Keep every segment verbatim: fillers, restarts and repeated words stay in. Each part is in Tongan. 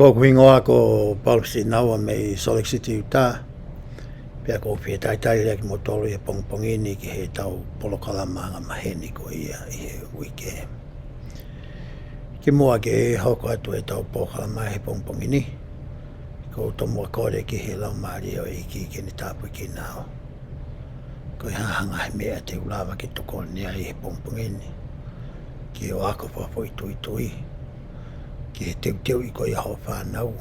Ko hoku hingoa ko Paul Sinaua mei Salt Lake City, Utah. Pea ʻoku ou fie talitali lelei kimoutolu ʻi he pongipongi ni ki heʻetau polokalama anga maheni ko ia ʻi he uike. Kimuʻa ke hoko atu ʻetau polokalama ʻi he pongipongi ni, ʻoku ou tomuʻa kole ki he Laumālie ʻo e ʻEiki ke ne tāpuekina au. Ko e hā ha ngaahi meʻa te u lava ke tokoni ai he pongipongi ni ki hoʻo ako fakafoʻituitui, ki he teuteuʻi ko ia hoʻo fānau,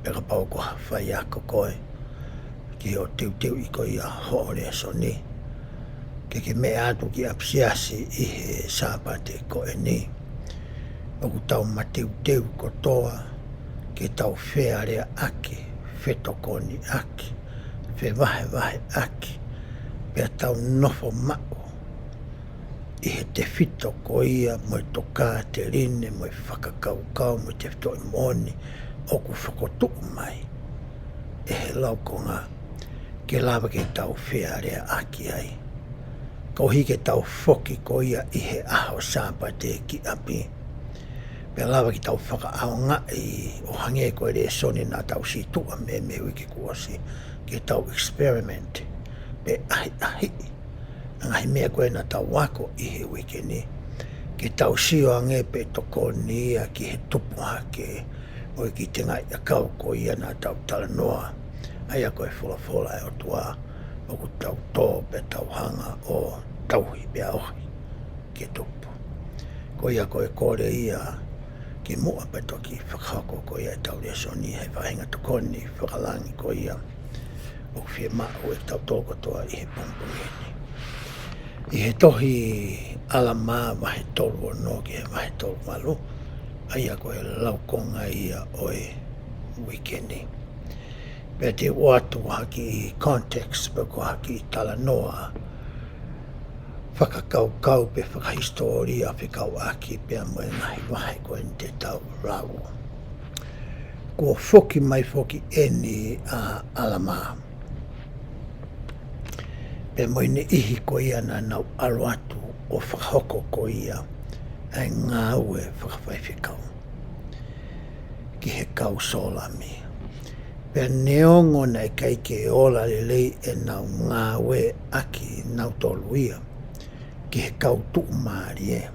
pe kapau ko ha faiako koe, ki hoʻo teuteuʻi ko ia hoʻo lēsoni, ke ke meʻa atu ki ʻapisiasi ʻi he Sāpate ko eni. ʻOku tau mateuteu kotoa ke tau fealeaʻaki, fetokoniʻaki, fevahevaheʻaki, pea tau nofo maʻu ʻi he tefito ko ia mo e tokāteline mo e fakakaukau mo e tefitoʻi moʻoni ʻoku fokotuʻu mai ʻe he laukonga ke lava ke tau fealeaʻaki ai, koeʻuhi ke tau foki ko ia ʻi he ʻaho Sāpate ki ʻapi. Pea lava ke tau fakaʻaongaʻi ʻo hangē ko e lēsoni naʻa tau situʻa mei he uike kuo ʻosi, ke tau experiment pe ʻahiʻahiʻi ʻa e ngaahi meʻa ko ē naʻa tau ako ʻi he uike ni, ke tau sio ange pe tokoni ia ki he tupu hake ʻo e kiʻi tengaʻi ʻakau ko ia naʻa tau talanoa, ʻa ia ko e folofola ʻa e ʻOtua, ʻoku tau tō pea tau hanga ʻo tauhi pea ohi ke tupu. Ko ia ko e kole ia kimuʻa pea toki fakahoko ko ia ʻetau lēsoni he faʻahinga tokoni fakalangi ko ia ʻoku fiemaʻu ʻe kitautolu kotoa ʻi he pongipongi ni. ʻI he tohi ʻAlamā vahe tolu ono ki he vahe tolu valu, ʻa ia ko e laukonga ia ʻo e uike ni. Pea te u ʻoatu ha kiʻi context, pe ko ha kiʻi talanoa fakakaukau pe fakahisitōlia fekauʻaki pea mo e ngaahi vahe ko eni te tau lau. Kuo foki mai foki eni ʻa ʻAlamā pea mo e niʻihi ko ia naʻa nau ʻalu atu ʻo fakahoko ko ia ʻa e ngāue fakafaifekau ki he kau Sōlami. Pea neongo naʻe ʻikai ke ola lelei ʻenau ngāue ʻakinautolu ia ki he kau tuʻumālie,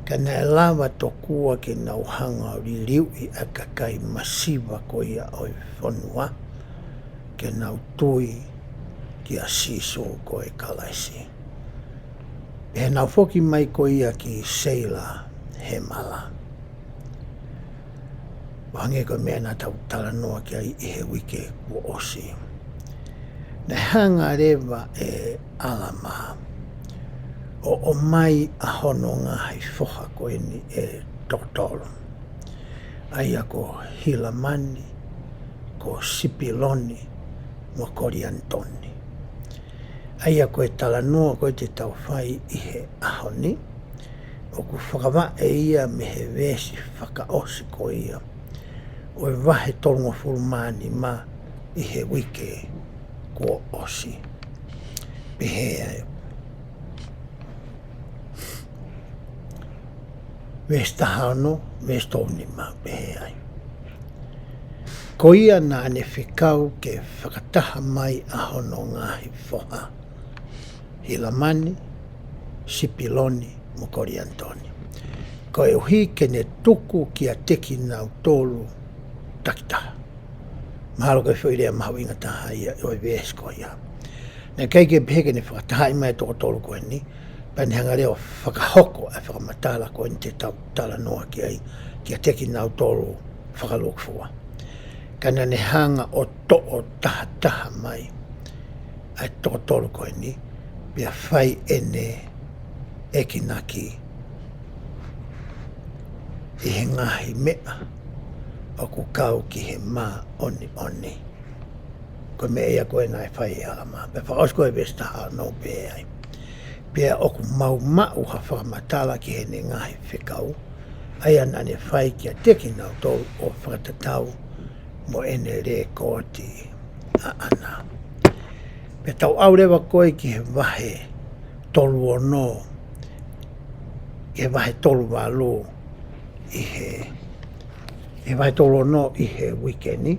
ka naʻe lava tokua ke nau hanga ʻo liliuʻi ʻa e kakai masiva ko ia ʻo e fonua, ke nau tui kia Sīsū ko e Kalaisi. Pea nau foki mai ko ia ki Seila Hemala, ʻo hangē ko e meʻa naʻa tau talanoa ki ai ʻi he uike kuo ʻosi. Naʻe hanga leva ʻe ʻAlamā ʻo ʻomai ʻa hono ngaahi foha ko eni ʻe toko tolu, ʻa ia ko Hilamani, ko Sipiloni, mo Kolianitoni. ʻA ia ko e talanoa ko ē te tau fai ʻi he ʻaho ni, ʻoku fakavaʻe ia mei he veesi fakaʻosi ko ia ʻo e vahe tolungofulu mā nima ʻi he uike kuo ʻosi. Pehē ai, veesi taha ono, veesi tolu nima, pehē ai: Ko ia naʻa ne fekau ke fakataha mai ʻa hono ngaahi foha, Hilamani, Sipiloni, mo Kolianitoni, koeʻuhi ke ne tuku kiate kinautolu takitaha. Mahalo ko e foʻi lea mahuʻinga taha ia ʻo e veesi ko ia. Naʻe ʻikai ke pehē ke ne fakatahaʻi mai ʻa e toko tolu ko eni, pea ne hanga leva ʻo fakahoko ʻa e fakamatala ko eni te tau talanoa ki ai kiate kinautolu fakalūkufua. Ka naʻa ne hanga ʻo toʻo tahataha mai ʻa e toko tolu ko eni, pea fai ʻene ʻekinaki ʻi he ngaahi meʻa ʻoku kau ki he māʻoniʻoni. Ko e meʻa ia ko ē naʻe fai ʻe ʻAlamā. Pea fakaʻosi ko e veesi taha ono, pehē ai: Pea ʻoku mau maʻu ha fakamatala ki heʻene ngaahi fekau, ʻa ia naʻa ne fai kiate kinautolu ʻo fakatatau mo ʻene lekooti ʻaʻana. Pea tau ʻalu leva ko ē ki he vahe tolu ono, ki he vahe tolu valu ʻi he He vahe tolu ono ʻi he uike ni,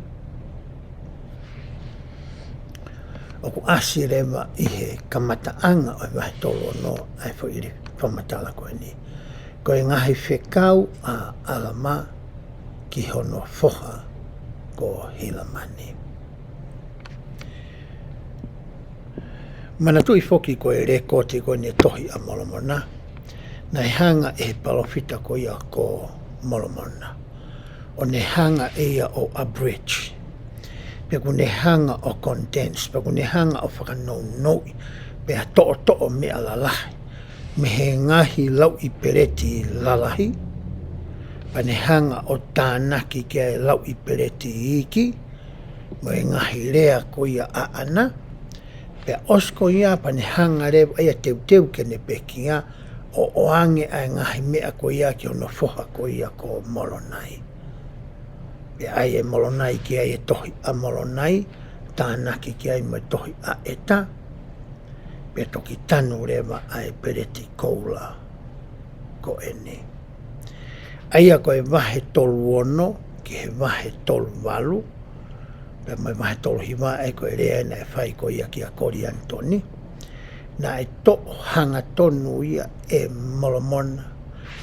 ʻoku ʻasi leva ʻi he kamataʻanga ʻo e vahe tolu ono ʻa e foʻi lea fakamatala ko eni. Ko e ngaahi fekau ʻa ʻAlamā ki hono foha ko Hilamani. Manatuʻi foki ko e lēkooti ko eni e Tohi ʻa Molomona, naʻe hanga ʻe he palōfita ko ia ko Molomona ʻo ne hanga ʻe ia ʻo abridge, pe ʻoku ne hanga ʻo condense, pe ʻoku ne hanga ʻo fakanounouʻi, pea toʻotoʻo meʻa lalahi mei he ngaahi lauʻi peleti lalahi, pea ne hanga ʻo tānaki ki ai e lauʻi peleti iiki, mo e ngaahi lea ko ia ʻaʻana, pea ʻosi ko ia pea ne hanga leva ʻe ia ʻo teuteu ke ne pekia, ʻo ʻoange ʻa e ngaahi meʻa ko ia ki hono foha ko ia ko Molonai. Pea ʻai ʻe Molonai ki ai e Tohi ʻa Molonai, tānaki ki ai mo e Tohi ʻa ʻEta, pea toki tanu leva ʻa e peleti koula ko eni. ʻA ia ko e vahe tolu ono ki he vahe tolu valu, pea mo e vahe tolu hiva, ʻa ia ko e lea naʻe fai ko ia kia Kolianitoni, naʻe toʻo hangatonu ia ʻe Molomona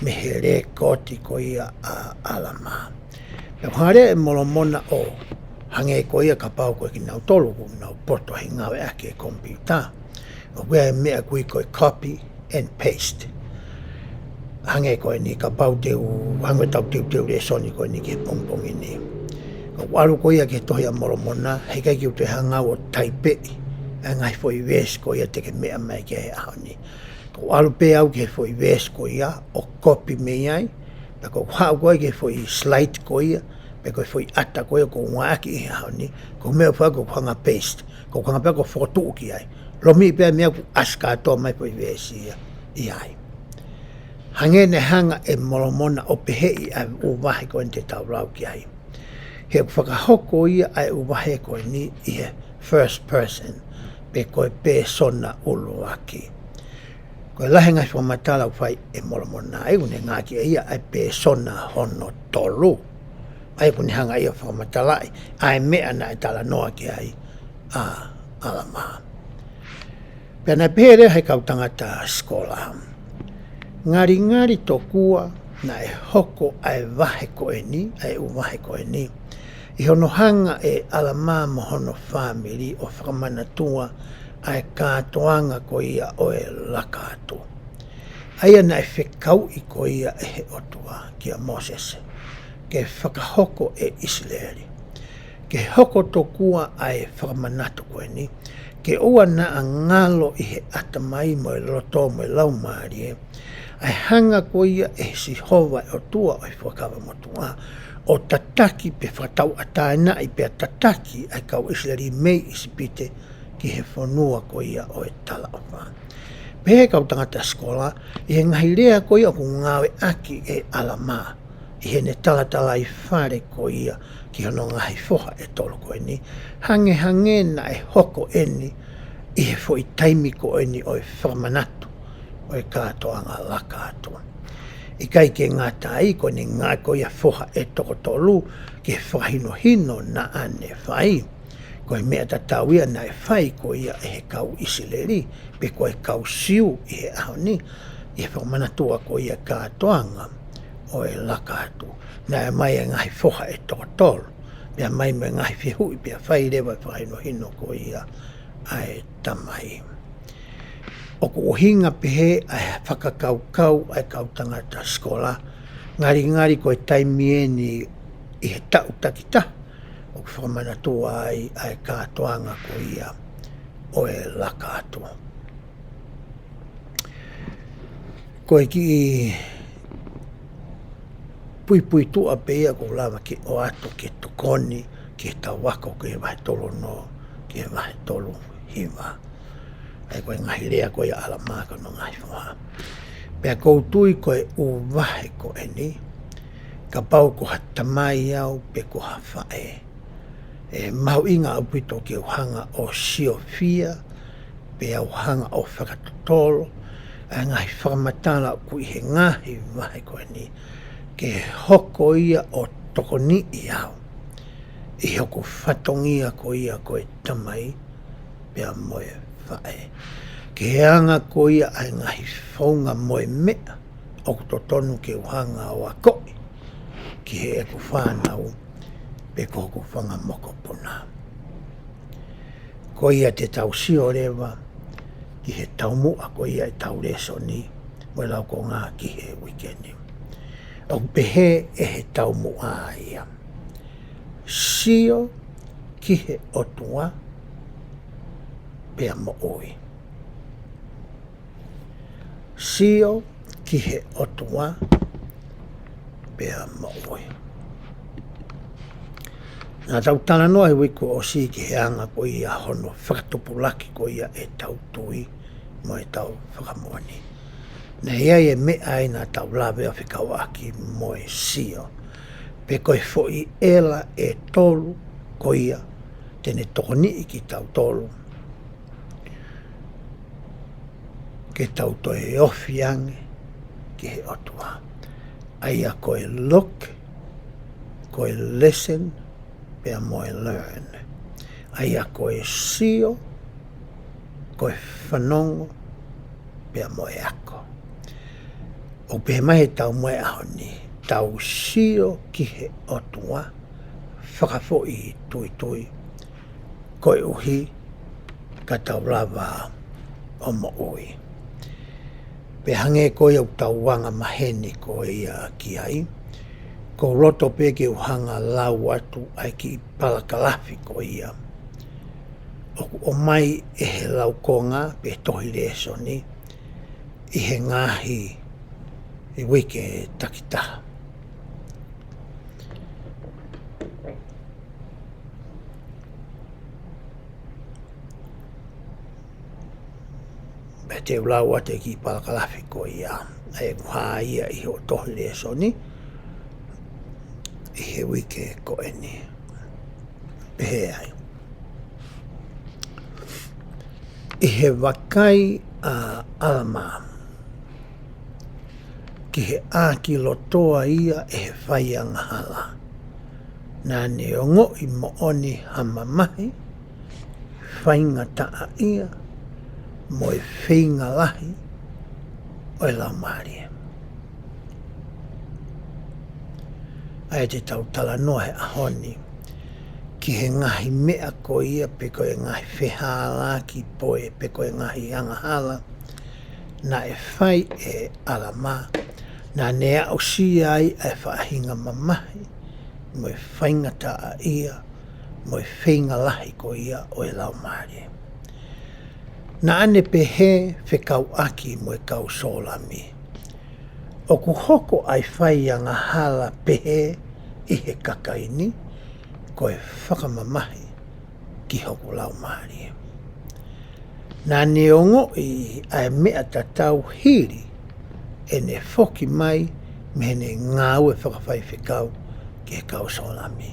mei he lēkooti ko ia ʻa ʻAlamā. Pea ʻoku hanga leva ʻe Molomona ʻo hangē ko ia kapau ko kinautolu ʻoku nau poto he ngāueʻaki e komipiuta, ʻoku ʻi ai e meʻa ʻoku ui ko e copy and paste. Hangē ko eni kapau te u hanga ʻo tau teuteu lēsoni ko eni ki he pongipongi ni. Ka u ʻalu ko ia ki he Tohi ʻa Molomona, heʻikai ke u toe hanga ʻo taipeʻi ʻa e ngaahi foʻi veesi ko ia te ke meʻa mai ki ai he ʻaho ni. Ka u ʻalu pē au ki he foʻi veesi ko ia ʻo kopi mei ai, pea ka u haʻu ko ia ki he foʻi slide ko ia, pe ko e foʻi ʻata ko ia ʻoku ou ngāueʻaki he ʻaho ni, ko e meʻa ʻoku ou fai ko e hanga paste, ko e hanga pē ko e fokotuʻu ki ai. Lomiʻi pē meʻa ʻoku ʻasi kātoa mai foʻi veesi ia ʻi ai. Hangē naʻe hanga ʻe Molomona ʻo peheʻi ʻa e ʻū vahe ko eni te tau lau ki ai. He ʻoku fakahoko ia ʻa e ʻū vahe ko eni ʻi he first person, pe ko e pēsona ʻuluaki. Ko e lahi e ngaahi fakamatala ʻoku fai ʻe Molomona, ʻa ia ʻoku ne ngāueʻaki ʻe ia ʻa e pēsona hono tolu. ʻA ia ʻoku ne hanga ia ʻo fakamatalaʻi ʻa e meʻa naʻe talanoa ki ai ʻa ʻAlamā. Pea naʻe pehē leva ʻe he kau tangata sikola, ngalingali tokua naʻe hoko ʻa e vahe ko eni, ʻa e ʻū vahe ko eni, ʻi hono hanga ʻe ʻAlamā mo hono fāmili ʻo fakamanatua ʻa e kātoanga ko ia ʻo e laka atu, ʻa ia naʻe fekauʻi ko ia ʻe he ʻOtua kia Mōsese ke fakahoko ʻe ʻIsileli. Ke hoko tokua ʻa e fakamanatu ko eni, ke ʻoua naʻa ngalo ʻi he ʻatamai mo e loto mo e laumālie ʻa e hanga ko ia ʻe Sihova ʻa e ʻOtua ʻo e Fuakava Motuʻa ʻo tataki pe fakatauʻatāinaʻi pea tataki ʻa e kau ʻIsileli mei ʻIsipite ki he fonua ko ia ʻo e talaʻofa. Pehē ʻe he kau tangata sikola, ʻi he ngaahi lea ko ia ʻoku ngāueʻaki ʻe ʻAlamā ʻi heʻene talatalaifale ko ia ki hono ngaahi foha ʻe tolu ko eni, hangehangē naʻe hoko eni ʻi he foʻi taimi ko eni ʻo e fakamanatu ʻo e kātoanga laka atu. ʻIkai ke ngata ai, ko ʻene ngāueʻaki ko ia foha ʻe toko tolu ki he fakahinohino naʻa ne fai, ko e meʻa tatau ia naʻe fai ko ia ʻe he kau ʻIsileli, pe ko e kau Siu ʻi he ʻaho ni, ʻi he fakamanatua ko ia kātoanga ʻo e laka atu. Naʻe ʻomai e ngaahi foha ʻe toko tolu, pea ʻomai mo e ngaahi fehuʻi, pea fai leva e fakahinohino ko ia ʻa e Tamai. ʻOku ʻuhinga pehē ʻa e fakakaukau ʻa e kau tangata sikola, ngalingali ko e taimi eni ʻi he taʻu takitaha ʻoku fakamanatua ai ʻa e kātoanga ko ia ʻo e laka atu. Ko e kiʻi puipuituʻa pē ia ʻoku ou lava ke ʻoatu ke tokoni ki heʻetau ako ki he vahe tolu ono ki he vahe tolu hiva. ʻA ia ko e ngaahi lea ko ia ʻa ʻAlamā ki hono ngaahi foha. Pea ʻoku ou tui ko e ʻū vahe ko eni, kapau ko ha tamai au pe ko ha faʻē, ʻe mahuʻinga ʻaupito ke u hanga ʻo siofia, pea u hanga ʻo fakatotolo ʻa e ngaahi fakamatala ʻoku ʻi he ngaahi vahe ko eni, ke hoko ia ʻo tokoniʻi au ʻi hoku fatongia ko ia ko e tamai pea mo e faʻē. Ki he anga ko ia ʻa e ngaahi founga mo e meʻa ʻoku totonu ke u hanga ʻo akoʻi ki heʻeku fānau pe ko hoku fanga mokopuna. Ko ia te tau sio leva ki he taumuʻa ko ia ʻetau lēsoni mo e laukonga ki he uike ni. ʻOku pehē ʻe he taumuʻa ia: Sio ki he ʻOtua pea moʻui. Sio ki he ʻOtua pea moʻui. Naʻa tau talanoa he uike kuo ʻosi ki he anga ko ia hono fakatupulaki ko ia ʻetau tui mo ʻetau fakamoʻoni. Naʻe ʻi ai e meʻa ʻe naʻa tau lave ʻo fekauʻaki mo e sio, pe ko e foʻi ʻela ʻe tolu ko ia te ne tokoniʻi kitautolu ke tau toe ofi ange ki he ʻOtua. ʻA ia ko e look, ko e listen, pea mo e learn. ʻA ia ko e sio, ko e fanongo, pea mo e ako. ʻOku pehē mai he taumuʻa ʻo e ʻaho ni, tau sio ki he ʻOtua fakafoʻituitui, koeʻuhi ka tau lava ʻo moʻui. Pea hangē ko ia ʻoku tau anga maheni ko ia ki ai, ʻoku ou loto pē ke u hanga ʻo lau atu ʻa e kiʻi palakalafi ko ia ʻoku ʻomai ʻe he laukonga pe tohi lēsoni ʻi he ngaahi uike takitaha. Pea te u lau atu e kiʻi palakalafi ko ia, ʻa ia ʻoku hā ia ʻi hoʻo tohi lēsoni ʻi he uike ko eni. Pehē ai: ʻI he vakai ʻa ʻAlamā ki he ʻākilotoa ia ʻe he faiangahala, naʻa ne ongoʻi moʻoni ha mamahi, faingataʻaʻia, mo e feinga lahi ʻo e Laumālie. ʻA ia te tau talanoa he ʻaho ni ki he ngaahi meʻa ko ia pe ko e ngaahi fehālaaki pe ko e ngaahi angahala naʻe fai ʻe ʻAlamā, naʻa ne aʻusia ai ʻa e faʻahinga mamahi mo e faingataʻaʻia mo e feinga lahi ko ia ʻo e Laumālie. Naʻa ne pehē fekauʻaki mo e kau Sōlami, ʻoku hoko ʻa e faiangahala pehē ʻi he kakai ni ko e fakamamahi ki hoku laumālie. Naʻa ne ongoʻi ʻa e meʻa tatau hili ʻene foki mai mei heʻene ngāue fakafaifekau ki he kau Sōlami.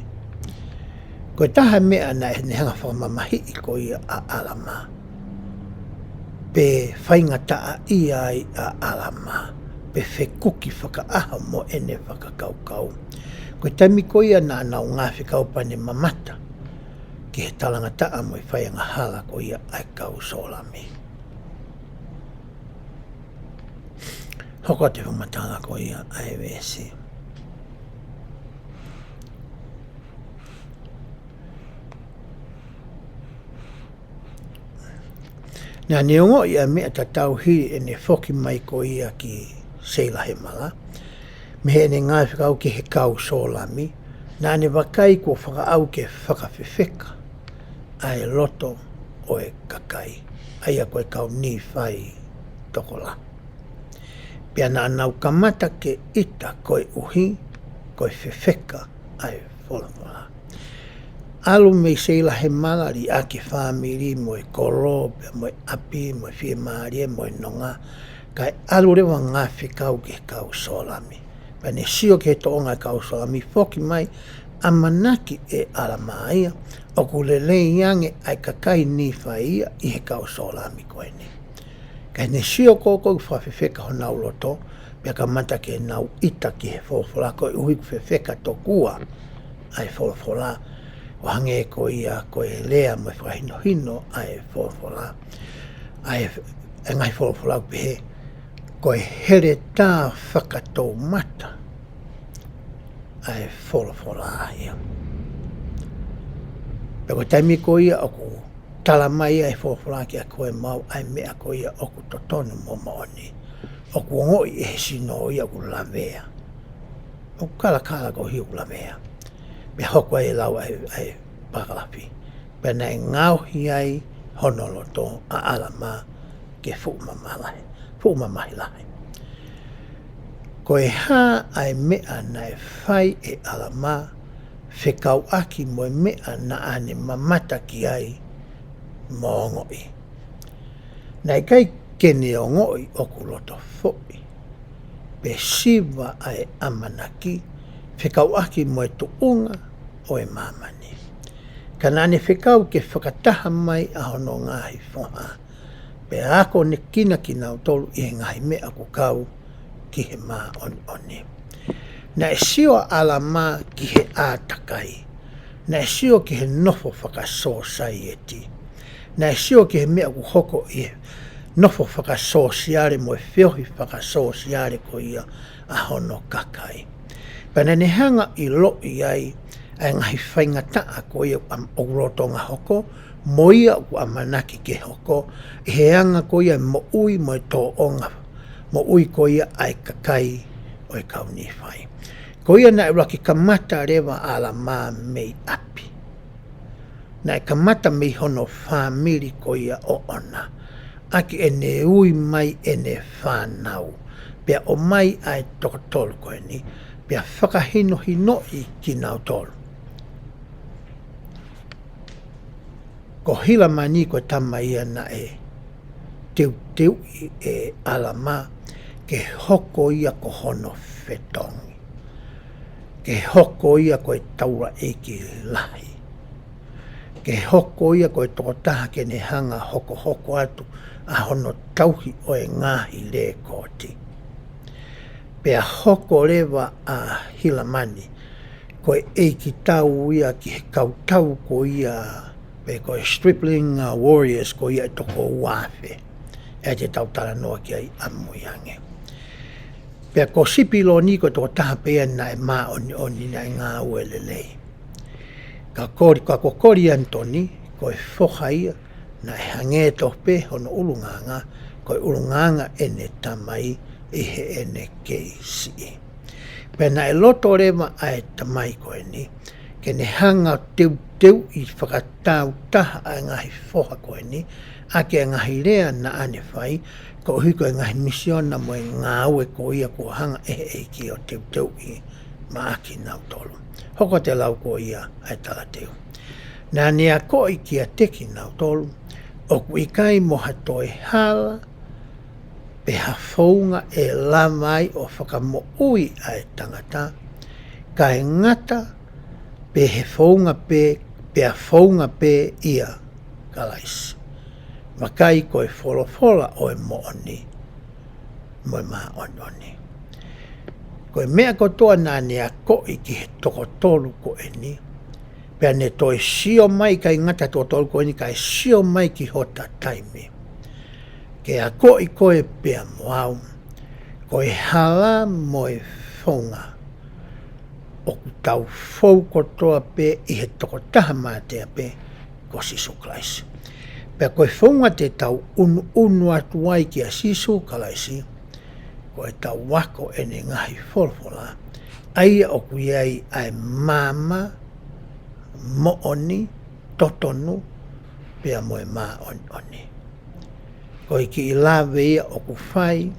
Ko e taha e meʻa naʻe hanga fakamamahiʻi ko ia ʻa ʻAlamā, pe faingataʻaʻia ai ʻa ʻAlamā, pe fekuki fakaʻaho mo ʻene fakakaukau, ko e taimi ko ia naʻa nau ngāue fekau pea ne mamata ki he talangataʻa mo e faiangahala ko ia ʻa e kau Sōlami. Hoko atu e fakamatala ko ia ʻa e veesi. Naʻa ne ongoʻi ʻa e meʻa tatau hili ʻene foki mai ko ia ki Seilahemala mei heʻene ngāue fekau ki he kau Sōlami, naʻa ne vakai kuo fakaʻau ke fakafefeka ʻa e loto ʻo e kakai, ʻa ia ko e kau Nīfai tokolahi. Pea naʻa nau kamata ke ʻita koeʻuhi ko e fefeka ʻa e folofola. ʻAlu mei Seilahemala, liʻaki e fāmili mo e kolo, pea mo e ʻapi, mo e fiemālie, mo e nonga, kae ʻalu leva ʻo ngāue fekau ki he kau Sōlami. Pea ne sio ki he tōʻonga e kau Sōlami, foki mai, ʻamanaki ʻe ʻAlamā ia ʻoku lelei ange ʻa e kakai Nīfai ia ʻi he kau Sōlami ko eni. Ka ne sio ko ē ʻoku fakafefeka honau loto, Pea kamata ke nau ʻita ki he folofola, koeʻuhi kuo fefeka tokua ʻa e folofola, ʻo hangē ko ia ko e lea mo e fakahinohino ʻa e folofola. ʻA e, ʻa e ngaahi folofola ʻoku pehē, ko e heletā fakatoumata ʻa e folofola ia. Pea ko e taimi ko ia ʻoku tala mai ai e folofola kiate koe mo au ʻa e meʻa ko ia ʻoku totonu mo moʻoni, ʻoku ongoʻi ʻe he sino ia ʻoku lavea. ʻOku kalakala koeʻuhi ʻoku lavea. Pea hoko ai e lau ʻa e, ʻa e pakalafi. Pea naʻe ngaohi ai hono loto ʻa ʻAlamā ke fuʻu mamahi lahi, fuʻu mamahi lahi. Ko e hā ʻa e meʻa naʻe fai ʻe ʻAlamā fekauʻaki mo e meʻa naʻa ne mamata ki ai mo ongoʻi? Naʻe ʻikai ke ne ongoʻi ʻoku loto foʻi, pe siva ʻa e ʻamanaki fekauʻaki mo e tuʻunga ʻo e māmani. Ka naʻa ne fekau ke fakataha mai ʻa hono ngaahi foha, pea akonekina kinautolu ʻi he ngaahi meʻa ʻoku kau ki he māʻoniʻoni. Naʻe sio ʻa ʻAlamā ki he ʻātakai. Naʻe sio ki he nofo fakasōsaieti. Naʻe sio ki he meʻa ʻoku hoko ʻi he nofo fakasōsiale mo e feohi fakasōsiale ko ia ʻa hono kakai. Pea naʻa ne hanga ʻo ʻiloʻi ai ʻa e ngaahi faingataʻa ko ia ʻoku am-, ʻoku lolotonga hoko, mo ia ʻoku ʻamanaki ke hoko, ʻi he anga ko ia e moʻui mo e tōʻonga moʻui ko ia ʻa e kakai ʻo e kau Nīfai. Ko ia naʻe ʻuluaki kamata leva ʻa ʻAlamā mei ʻapi. Naʻe kamata mei hono fāmili ko ia ʻoʻona, ʻaki ʻene ui mai ʻene fānau, pea ʻomai ʻa e toko tolu ko eni, pea fakahinohinoʻi kinautolu. Ko Hilamani ko e tama ia naʻe teuteuʻi ʻe ʻAlamā ke hoko ia ko hono fetongi, ke hoko ia ko e taulaʻeiki lahi, ke hoko ia ko e tokotaha ke ne hanga hokohoko atu ʻa hono tauhi ʻo e ngaahi lekooti. Pea hoko leva ʻa Hilamani ko e ʻeikitau ia ki he kautau ko ia, pe ko e stripling, uh, warriors ko ia ʻe toko ua afe, ʻa ia te tau talanoa ki ai ʻamui ange. Pea ko Sipiloni ko e tokotaha pē ia naʻe māʻoniʻoni, naʻe ngāue lelei. Ka Koli-, ka ko Kolianitoni, ko e foha ia, naʻe hangē tofu pē hono ʻulungaanga, ko e ʻulungaanga ʻene tamai ʻi heʻene kei siʻi. Pea naʻe loto leva ʻa e tamai ko eni ke ne hanga ʻo teuteuʻi fakataautaha ʻa e ngaahi foha ko eni, ʻaki ʻa e ngaahi lea naʻa ne fai, koeʻuhi ko e ngaahi misiona mo e ngāue ko ia kuo hanga ʻe he ʻEiki ʻo teuteuʻi maʻa kinautolu. Hoko atu e lau ko ia ʻa e talateu. Naʻa ne akoʻi kiate kinautolu, ʻoku ʻikai mo ha toe hala, pe ha founga ʻe lava ai ʻo fakamoʻui ʻa e tangata, kae ngata pē he founga pē, pea founga pē ʻia Kalaisi. Vakai ko e folofola ʻo e moʻoni mo e māʻoniʻoni. Ko e meʻa kotoa naʻa ne akoʻi ki he toko tolu ko eni, pea ne toe sio mai, ʻikai ngata toko tolu ko eni, kae sio mai ki hota taimi, ke akoʻi koe pea mo au, ko e hala mo e founga ʻoku tau fou kotoa pē ʻi he tokotaha mātea pē ko Sīsū Kalaisi. Pea ko e founga te tau ʻunuʻunu atu ai kia Sīsū Kalaisi, ko e tau ako ʻene ngaahi folofola, ʻa ia ʻoku ʻi ai ʻa e maama, moʻoni, totonu, pea mo e māʻoniʻoni. Ko e kiʻi lave ia ʻoku fai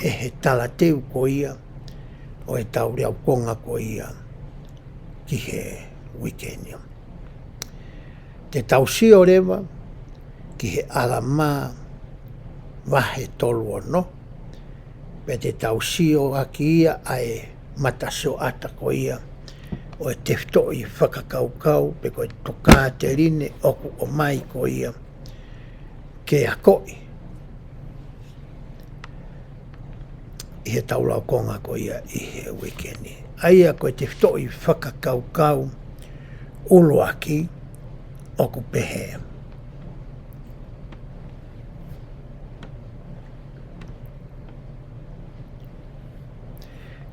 ʻe he talateu ko ia ʻo e tau leʻaukonga ko ia ki he uike ni. Te tau sio leva ki he ʻAlamā vahe tolu ono, pea te tau sio ʻaki ia ʻa e matasioʻata ko ia ʻo e tefitoʻi fakakaukau, pe ko e tokāteline ʻoku ʻomai ko ia ke akoʻi. ʻi heʻetau laukonga ko ia ʻi he uike ni. ʻA ia ko e tefitoʻi fakakaukau ʻuluaki ʻoku pehē: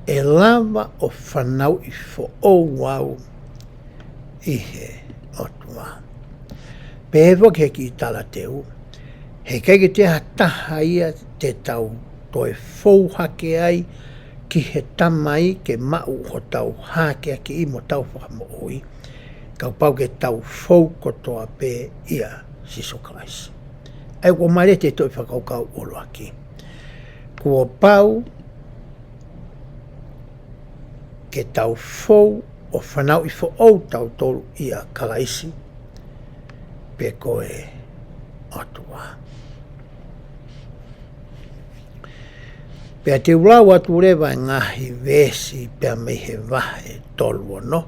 ʻE lava ʻo fanauʻi foʻou au ʻi he ʻOtua. Pehē foki he kiʻi talateu, heʻikai ke toe ʻi ai ha taha ia te tau toe fou hake ai ki he Tamai ke maʻu hotau hākeakiʻi mo hotau fakamoʻui, kapau ke tau fou kotoa pē ʻia Sīsū Kalaisi. ʻA ia ʻoku ʻomai leva e tefitoʻi fakakaukau ʻuluaki. Kuo pau ke tau fou ʻo fanauʻi foʻou tautolu ʻia Kalaisi pe ko e ʻOtua. Pea te u lau atu leva e ngaahi veesi pea mei he vahe tolu ono,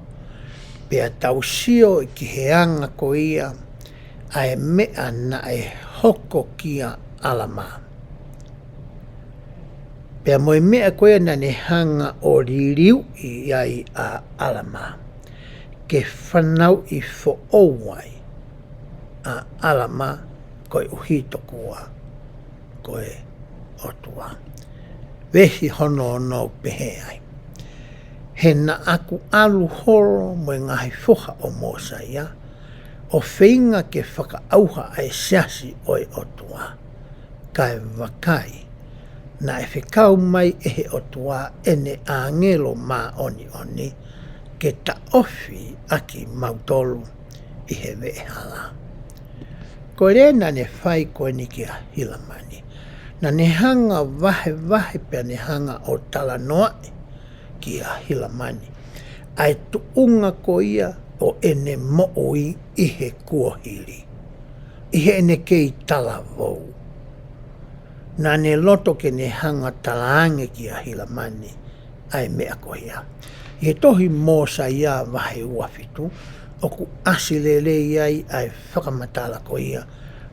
pea tau sio ki he anga ko ia ʻa e meʻa naʻe hoko kia ʻAlamā. Pea mo e meʻa ko ia naʻa ne hanga ʻo liliuʻi ai ʻa ʻAlamā, ke fanauʻi foʻou ai ʻa ʻAlamā koeʻuhi tokua ko e ʻOtua. Veesi hono ono ʻoku pehē ai: He naʻa ku ʻalu holo mo e ngaahi foha ʻo Mōsaia, ʻo feinga ke fakaʻauha ʻa e siasi ʻo e ʻOtua. Kae vakai, naʻe fekau mai ʻe he ʻOtua ʻene ʻāngelo māʻoniʻoni ke taʻofi ʻa kimautolu ʻi he veʻehala. Ko e lea naʻa ne fai ko eni kia Hilamani. Naʻa ne hanga vahevahe pea ne hanga ʻo talanoaʻi kia Hilamani ʻa e tuʻunga ko ia ʻo ʻene moʻui ʻi he kuohili, ʻi heʻene kei talavou. Naʻa ne loto ke ne hanga talaange kia Hilamani ʻa e meʻa ko ia. ʻI he tohi Mōsaia vahe ua fitu, ʻoku ʻasi lelei ai ʻa e fakamatala ko ia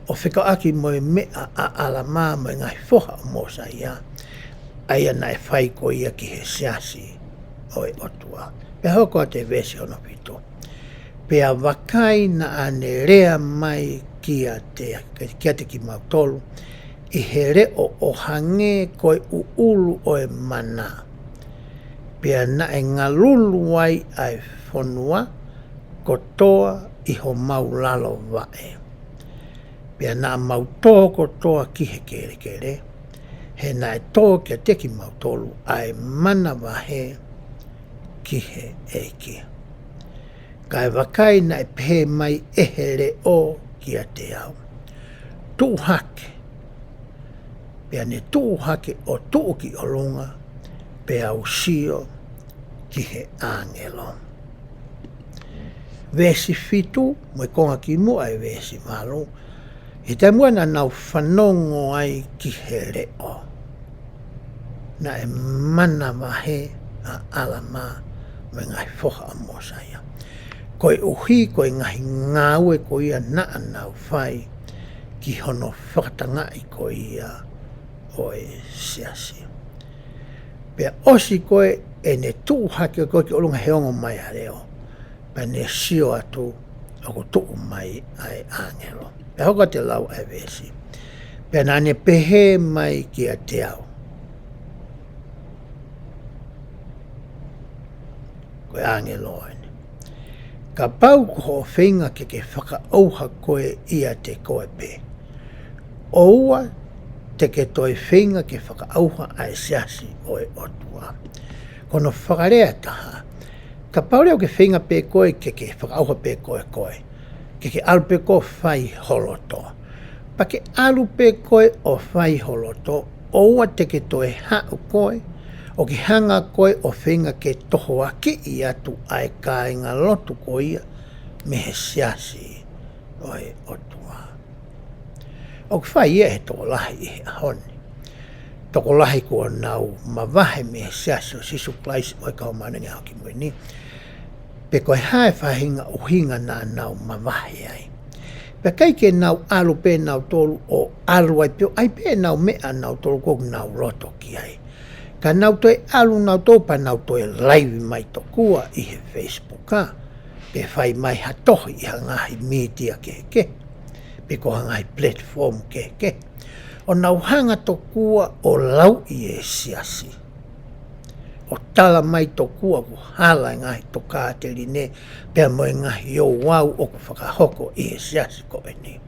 ʻo fekauʻaki mo e meʻa ʻa ʻAlamā mo e ngaahi foha ʻo Mōsaia, ʻa ia naʻe fai ko ia ki he siasi ʻo e ʻOtua. Pea hoko atu e veesi hono fitu: Pea vakai, naʻa ne lea mai kiate, kiate kimautolu ʻi he leʻo ʻo hangē ko e ʻuʻulu ʻo e mana. Pea naʻe ngalulu ai ʻa e fonua kotoa ʻi homau lalo vaʻe. Pea naʻa mau tō kotoa ki he kelekele, he naʻe tō kiate kimautolu ʻa e manavahē ki he ʻEiki. Kae vakai, naʻe pehē mai ʻe he leʻo kiate au: Tuʻu hake. Pea ne tuʻu hake ʻo tuʻu ki ʻolunga, pea u sio ki he ʻāngelo. Veesi fitu, mo e konga kimuʻa e veesi valu, ʻi he taimi naʻa nau fanongo ai ki he leʻo, naʻe manavahē ʻa ʻAlamā mo e ngaahi foha ʻa Mōsaia, koeʻuhi ko e ngaahi ngāue ko ia naʻa nau fai ki hono fakatangaʻi ko ia ʻo e siasi. Pea ʻosi ko ē ʻene tuʻu hake ko ē ki ʻolunga he ongo mai ʻa e leʻo, pea ne sio atu ʻoku tuʻu mai ʻa e ʻāngelo. Pea hoko atu e lau ʻa e veesi: Pea naʻa ne pehē mai kiate au, ko e ʻāngelo eni: Kapau ko hoʻo feinga ke ke fakaʻauha koe ʻiate koe pē, ʻoua te ke toe feinga ke fakaʻauha ʻa e siasi ʻo e ʻOtua. Ko hono fakalea ʻe taha, kapau leva ʻoku ke feinga pē koe ke ke fakaʻauha pē koe koe, ke ke ʻalu pē koe ʻo fai ho loto. Pea ke ʻalu pē koe ʻo fai ho loto, ʻoua te ke toe haʻu koe ʻo ke hanga koe ʻo feinga ke tohoakiʻi atu ʻa e kāingalotu ko ia mei he siasi ʻo e ʻOtua. ʻOku fai ia he tokolahi ʻi he ʻaho ni. Tokolahi kuo nau mavahe mei he siasi ʻo Sīsū Kalaisi ʻo e Kau Māʻoniʻoni ʻi he Ngaahi ʻAho Kimui Ni. Pe ko e hā e faʻahinga ʻuhinga naʻa nau mavahe ai. Pea ʻikai ke nau ʻalu pē nautolu ʻo ʻalu ai pē ʻo ʻai pē ʻenau meʻa nautolu ʻoku nau loto ki ai. Ka nau toe ʻalu nautolu pea nau toe laivi mai tokua ʻi he Facebook, ā, pe fai mai ha tohi ʻi ha ngaahi mītia kehekehe, pe ko ha ngaahi platform kehekehe, ʻo nau hanga tokua ʻo lauʻi e siasi, ʻo tala mai tokua ʻoku hala e ngaahi tokāteline pea mo e ngaahi ouau ʻoku fakahoko ʻi he siasi ko eni.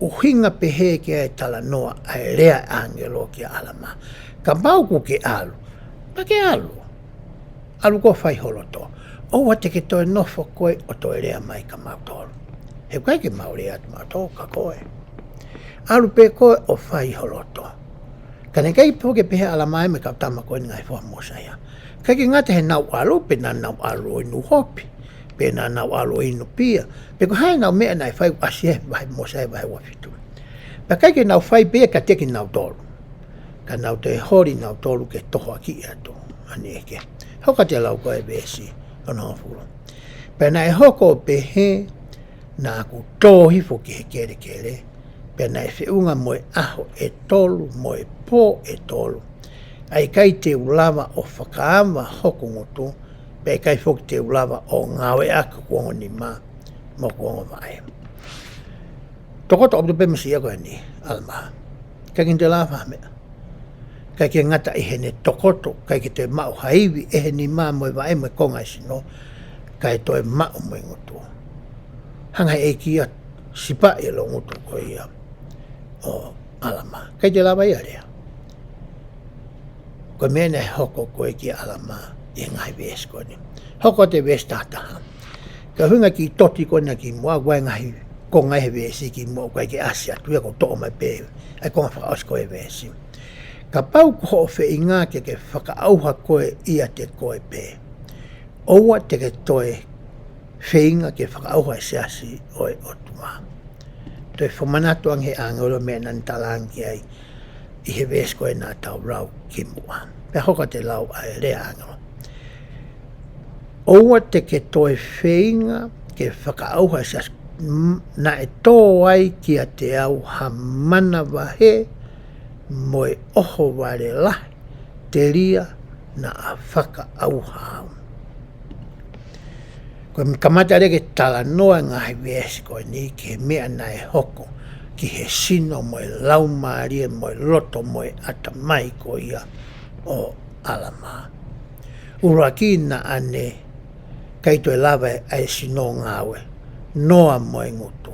ʻUhinga pehē ki ai e talanoa ʻa e lea ʻa e ʻāngelo kia ʻAlamā. Kapau ʻoku ke ʻalu, pea ke ʻalu. ʻAlu koe ʻo fai ho loto. ʻOua te ke toe nofo koe ʻo toe lea mai kia mautolu. He ʻikai ke mau lea atu mautolu kia koe. ʻAlu pē koe ʻo fai ho loto. Ka naʻe ʻikai foki ke pehē ʻa ʻAlamā ia mo e kau tama ko eni ngaahi foha ʻo Mōsaia. ʻIkai ke ngata heʻenau ʻalu, pe naʻa nau ʻalu ʻo inu hopi, pe naʻa nau ʻalu ʻo inu pia, pe ko e hā ʻenau meʻa naʻe fai, ʻoku ʻasi he vahe Mōsaia vahe ua fitu. Pea ʻikai ke nau fai pē ia kiate kinautolu. Ka nau toe holi nautolu ke tohoakiʻi atu. Ane eke. Hoko atu e lau ko e veesi hono hongofulu. Pea naʻe hoko ʻo pehē, naʻa ku tō hifo ki he kelekele, pea naʻe feʻunga mo e ʻaho ʻe tolu, mo e pō ʻe tolu. ʻA ia ʻikai te u lava ʻo fakaava hoku ngutu, pea ʻikai foki te u lava ʻo ngāueʻaki hoku ongo nima mo hoku ongo vaʻe. Tokoto ʻaupito pē mo e siasi ko eni, ʻAlamā. ʻIkai ke ne toe lava ha meʻa. ʻIkai ke ngata ʻi heʻene tokoto, ʻikai ke toe maʻu ha ivi ʻe he nima mo e vaʻe mo e konga e sino, kae toe maʻu mo e ngutu. Hanga ʻe he ʻEiki ʻo sipaʻi e loungutu ko ia ʻo ʻAlamā. ʻIkai toe lava ia ʻo lea. Ko e meʻa naʻe hoko ko ē kia ʻAlamā ʻi he ngaahi veesi ko eni. Hoko atu e veesi taha taha. Ko e ʻuhinga ki he toti ko ena kimuʻa, ʻoku ʻi ai e ngaahi konga ʻi he veesi kimuʻa ʻoku ʻikai ke ʻasi atu ia, ʻoku ou toʻo mai pē ʻa e konga fakaʻosi ko ē veesi. Kapau ko hoʻo feinga ke ke fakaʻauha koe ʻiate koe pē, ʻoua te ke toe feinga ke fakaʻauha e siasi ʻo e ʻOtua. Toe fakamanatu ange he ʻāngelo e meʻa naʻa ne talaange ai ʻi he veesi ko ē naʻa tau lau kimuʻa. Pea hoko atu e lau ʻa e lea ʻa e ʻāngelo. ʻOua te ke toe feinga ke fakaʻauha e siasi, m-, naʻe tō ai kiate au ha manavahē mo e ʻohovale lahi, telia naʻa fakaʻauha au. Ko e kamata leva ke talanoa e ngaahi veesi ko eni ki he meʻa naʻe hoko ki he sino mo e laumālie mo e loto mo e ʻatamai ko ia ʻo ʻAlamā. ʻUluaki, naʻa ne ʻikai toe lava ʻa e sino ʻo ngāue, noa mo e ngutu.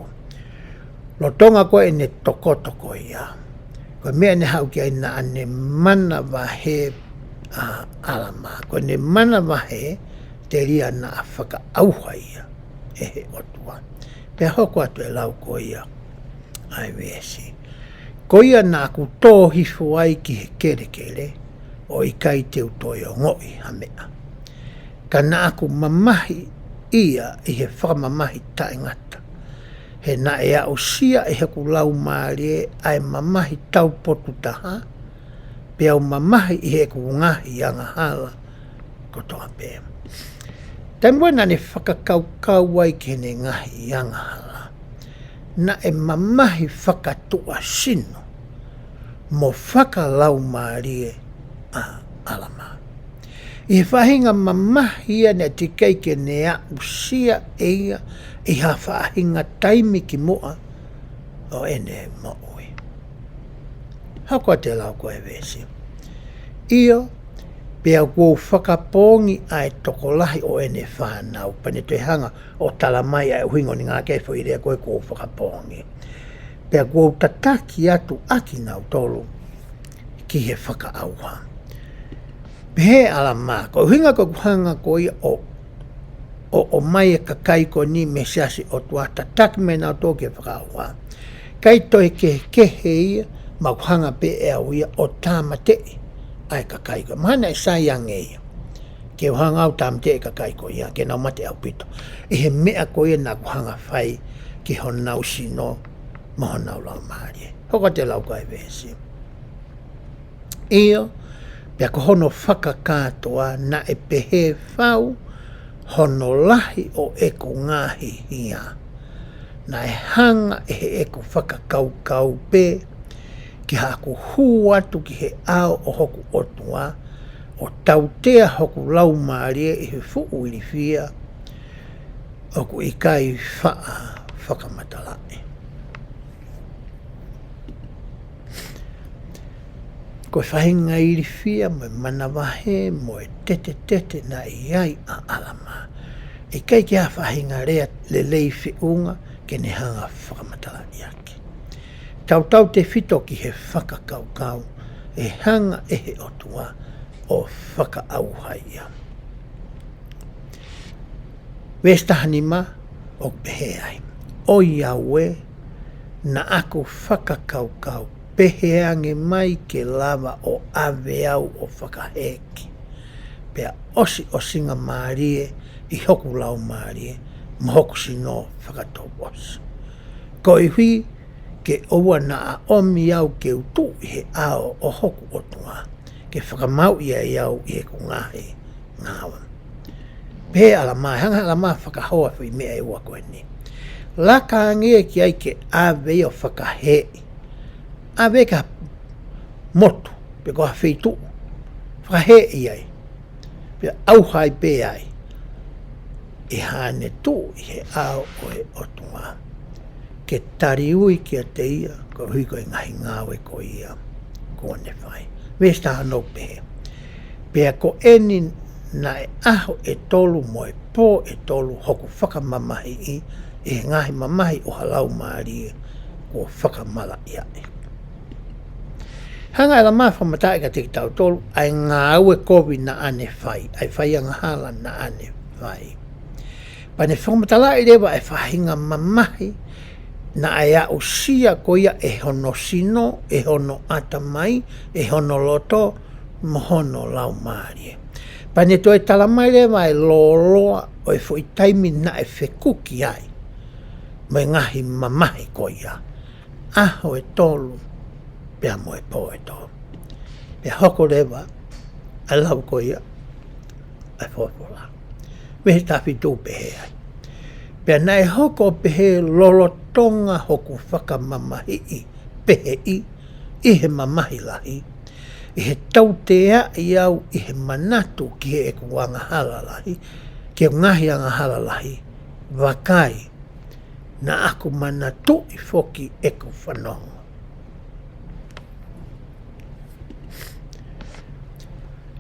Lolotonga ko ē ʻene tokoto ko ia, ko e meʻa naʻe haʻu ki ai, naʻa ne manavahē ʻa ʻAlamā. Ko ʻene manavahē, telia naʻa fakaʻauha ia ʻe he ʻOtua. Pea hoko atu e lau ko ia ʻa e veesi. Ko ia naʻa ku tō hifo ai ki he kelekele, ʻo ʻikai te u toe ongoʻi ha meʻa. Ka naʻa ku mamahi ia ʻi he fakamamahi taʻengata. He naʻe aʻusia ʻe hoku laumālie ʻa e mamahi taupotu taha, pea u mamahi ʻi heʻeku ngaahi angahala kotoa pē. Taimi ko ē naʻa ne fakakaukau ai ki heʻene ngaahi angahala, naʻe mamahi fakatuʻasino mo fakalaumālie ʻa ʻAlamā. ʻI he faʻahinga mamahi ia naʻe teʻeki ai ke ne aʻusia ʻe ia ʻi ha faʻahinga taimi kimuʻa ʻo ʻene moʻui. Hoko atu e lau ko e veesi. ʻIo, pea kuo u fakapoongi ʻa e tokolahi ʻo ʻene fānau, pea ne toe hanga ʻo tala mai ʻa e ʻuhinga ʻo ʻene ngāueʻaki e foʻi lea ko e kuo u fakapoongi. Pea kuo u tataki atu ʻa kinautolu ki he fakaʻauha. Pehē ʻe ʻAlamā, ko e ʻuhinga ko ʻeku hanga ko ia ʻo, ʻo, ʻomai e kakai ko eni mei he siasi ʻo e ʻOtua, tataki mai nautolu ki he fakaʻauha. ʻIkai toe kehekehe ia, mo ʻeku hanga pē ʻe au ia ʻo tāmateʻi ʻa e kakai ko ē. Mahalo naʻe sai ange ia ke u hanga au ʻo tāmateʻi e kakai ko ia, ke nau mate ʻaupito, ʻi he meʻa ko ia naʻa ku hanga fai ki honau sino mo honau laumālie. Hoko atu e lau ko e veesi. ʻIo, pea ko hono fakakātoa naʻe pehē fau hono lahi ʻo ʻeku ngaahi hia. Naʻe hanga ʻe heʻeku fakakaukau pē ke haʻaku hū atu ki he ʻao ʻo hoku ʻOtua, ʻo tautea hoku laumālie ʻi he fuʻu ilifia, ʻoku ʻikai faʻa fakamatalaʻi. Ko e faʻahinga ilifia mo e manavahē mo e tetetete naʻe ʻi ai ʻa ʻAlamā, ʻikai ke ʻi ai ha faʻahinga lea lelei feʻunga ke ne hanga fakamatalaʻi ʻaki. Tautautefito ki he fakakaukau ʻe hanga ʻe he ʻOtua ʻo fakaʻauha ia. Veesi taha nima ʻoku pehē ai: ʻOiauē, naʻa ku fakakaukau, pehē ange mai ke lava ʻo ʻave au ʻo fakahēʻi, pea ʻosiʻosingamālie ʻi hoku laumālie mo hoku sino fakatouʻosi, koeʻuhi ke ʻoua naʻa ʻomi au ke u tuʻu ʻi he ʻao ʻo hoku ʻOtua, ke fakamāuʻi ai au ʻi heʻeku ngaahi ngāue. Pehē ʻe ʻAlamā, hanga ʻe ʻAlamā fakahoa foʻi meʻa ʻe ua ko eni. Laka ange ki ai ke ʻave ia ʻo fakahēʻi. ʻAve ki ha motu, pe ko ha feituʻu, fakahēʻi ai, pea ʻauha ai pē ai, ʻi haʻane tuʻu ʻi he ʻao ʻo e ʻOtua, ke taliui kiate ia koeʻuhi ko e ngaahi ngāue ko ia kuo ne fai. Veesi taha ono pehē: Pea ko eni naʻe ʻaho ʻe tolu mo e pō ʻe tolu hoku fakamamahiʻi ʻi he ngaahi mamahi ʻo ha laumālie kuo fakamalaʻiaʻi. Hanga ʻe ʻAlamā fakamatalaʻi kiate kitautolu ʻa e ngāue kovi naʻa ne fai, ʻa e fai angahala naʻa ne fai. Pea ne fakamatalaʻi leva e faʻahinga mamahi naʻe aʻusia ko ia ʻe hono sino, ʻe hono ʻatamai, ʻe hono loto, mo hono laumālie. Pea ne toe talamai leva e lōloa ʻo e foʻi taimi naʻe fekuki ai mo e ngaahi mamahi ko ia, ʻaho ʻe tolu pea mo e pō ʻe tolu. Pea hoko leva ʻa e lau ko ia ʻa e folofola. Veesi taha fitu pehē ai: Pea naʻe hoko ʻo pehē lolotonga hoku fakamamahiʻi peheʻi ʻi he mamahi lahi, ʻi he tauteaʻi au ʻi he manatu ki heʻeku angahala lahi, ki heʻeku ngaahi angahala lahi, vakai, naʻa ku manatuʻi foki ʻeku fanongo.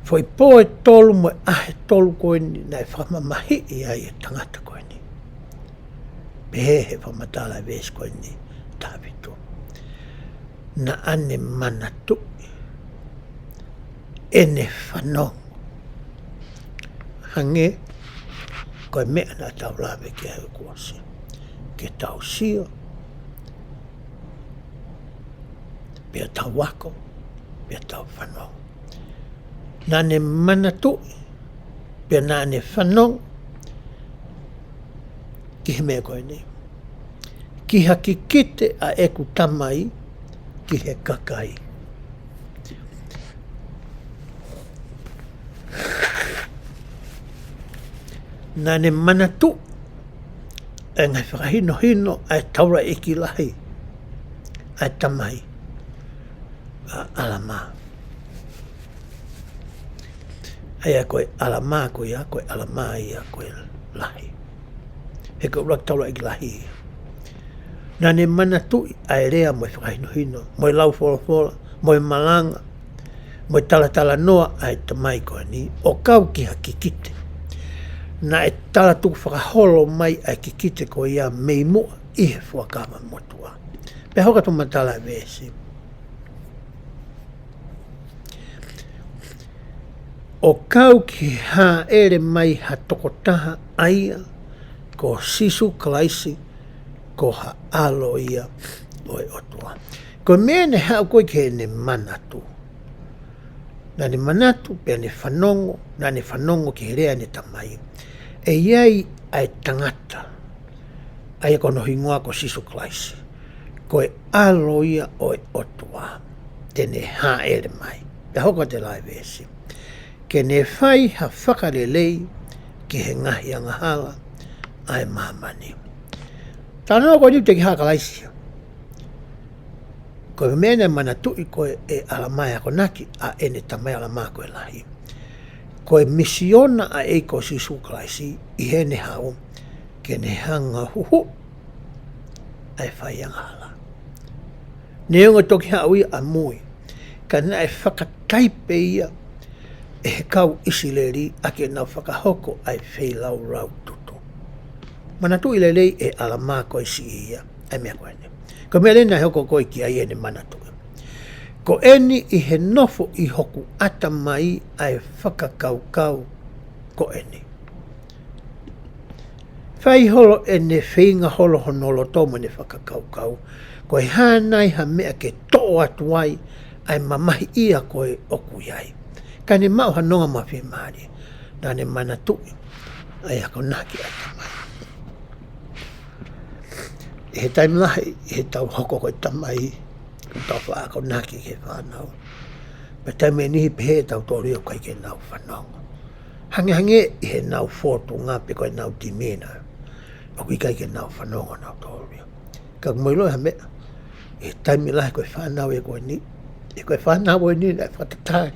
Foʻi pō ʻe tolu mo e ʻaho ʻe tolu ko eni naʻe fakamamahiʻi ai e tangata ko eni. Pehē he fakamatala e veesi ko eni taha fitu, naʻa ne manatuʻi ʻene fanongo. Hangē ko e meʻa naʻa tau lave ki ai kuo ʻosi, ke tau sio, pea tau ako, pea tau fanongo. Naʻa ne manatuʻi, pea naʻa ne fanongo ki he meʻa ko eni: Ki ha kikite ʻa ʻeku tamai ki he kakai. Naʻa ne manatuʻi e ngaahi fakahinohino ʻa e taulaʻeiki lahi, ʻa e tamai ʻa ʻAlamā. ʻA ia ko e ʻAlamā ko ia, ko e ʻAlamā ia ko e lahi. He ko e ʻuluaki taulaʻeiki lahi ia. Naʻa ne manatuʻi ʻa e lea mo e fakahinohino, mo e lau folofola, mo e malanga, mo e talatalanoa ʻa e tamai ko eni, ʻo kau ki ha kikite. Naʻe talatukufakaholo mai ʻa e kikite ko ia mei muʻa ʻi he Fuakava Motuʻa. Pea hoko atu e fakamatala e veesi: ʻO kau ki he hāʻele mai ha tokotaha, ʻa ia ko Sīsū Kalaisi, ko ha ʻAlo ia ʻo e ʻOtua. Ko e meʻa naʻe haʻu ko ē ki heʻene manatu. Naʻa ne manatu, pea ne fanongo, naʻa ne fanongo ki he lea ʻene tamai, ʻe ʻi ai ʻa e tangata, ʻa ia ko hono hingoa ko Sīsū Kalaisi, ko e ʻAlo ia ʻo e ʻOtua, te ne hāʻele mai. Pea hoko atu e lau e veesi: Ke ne fai ha fakalelei ki he ngaahi angahala ʻa e māmani. Talanoa ko eni ʻoku teʻeki ha Kalaisi ia. Ko e meʻa naʻe manatuʻi ko ē ʻe ʻAlamā ʻi he akonaki ʻa ʻene tamai, ʻAlamā ko e lahi, ko e misiona ʻa e ʻEiki ko Sīsū Kalaisi ʻi heʻene haʻu ke ne hanga ʻo huhuʻi ʻa e fai angahala. Neongo toki haʻu ia ʻamui, ka naʻe fakataipe ia ʻe he kau ʻIsileli ʻaki ʻenau fakahoko ʻa e feilaulau tutu. Manatuʻi lelei ʻe ʻAlamā ko e siʻi ia ʻa e meʻa ko eni. Ko e meʻa leva naʻe hoko ko ē ki ai ʻene manatuʻi. Ko eni ʻi he nofo ʻi hoku ʻatamai ʻa e fakakaukau ko eni. Fai holo ʻene feinga holo hono loto mo ʻene fakakaukau, ko e hā nai ha meʻa ke toʻo atu ai ʻa e mamahi ia ko ē ʻoku ʻi ai. Ka ne maʻu ha nonga mafie mālie, naʻa ne manatuʻi ʻa e akonaki ʻa e tamai. ʻI he taimi lahi, ʻi heʻetau hoko ko e tamai, ʻoku tau faʻa akonaki ki he fānau, pea taimi ʻe niʻihi pehē ʻe tautolu ia ʻoku ʻikai ke nau fanongo. Hangehangē ʻi heʻenau fōtunga pe ko ʻenau timina, ʻoku ʻikai ke nau fanongo nautolu ia. Ka ʻoku mou ʻilo ha meʻa, ʻi he taimi lahi ko e fānau ē ko eni, ʻi he ko e fānau eni naʻe fakatatali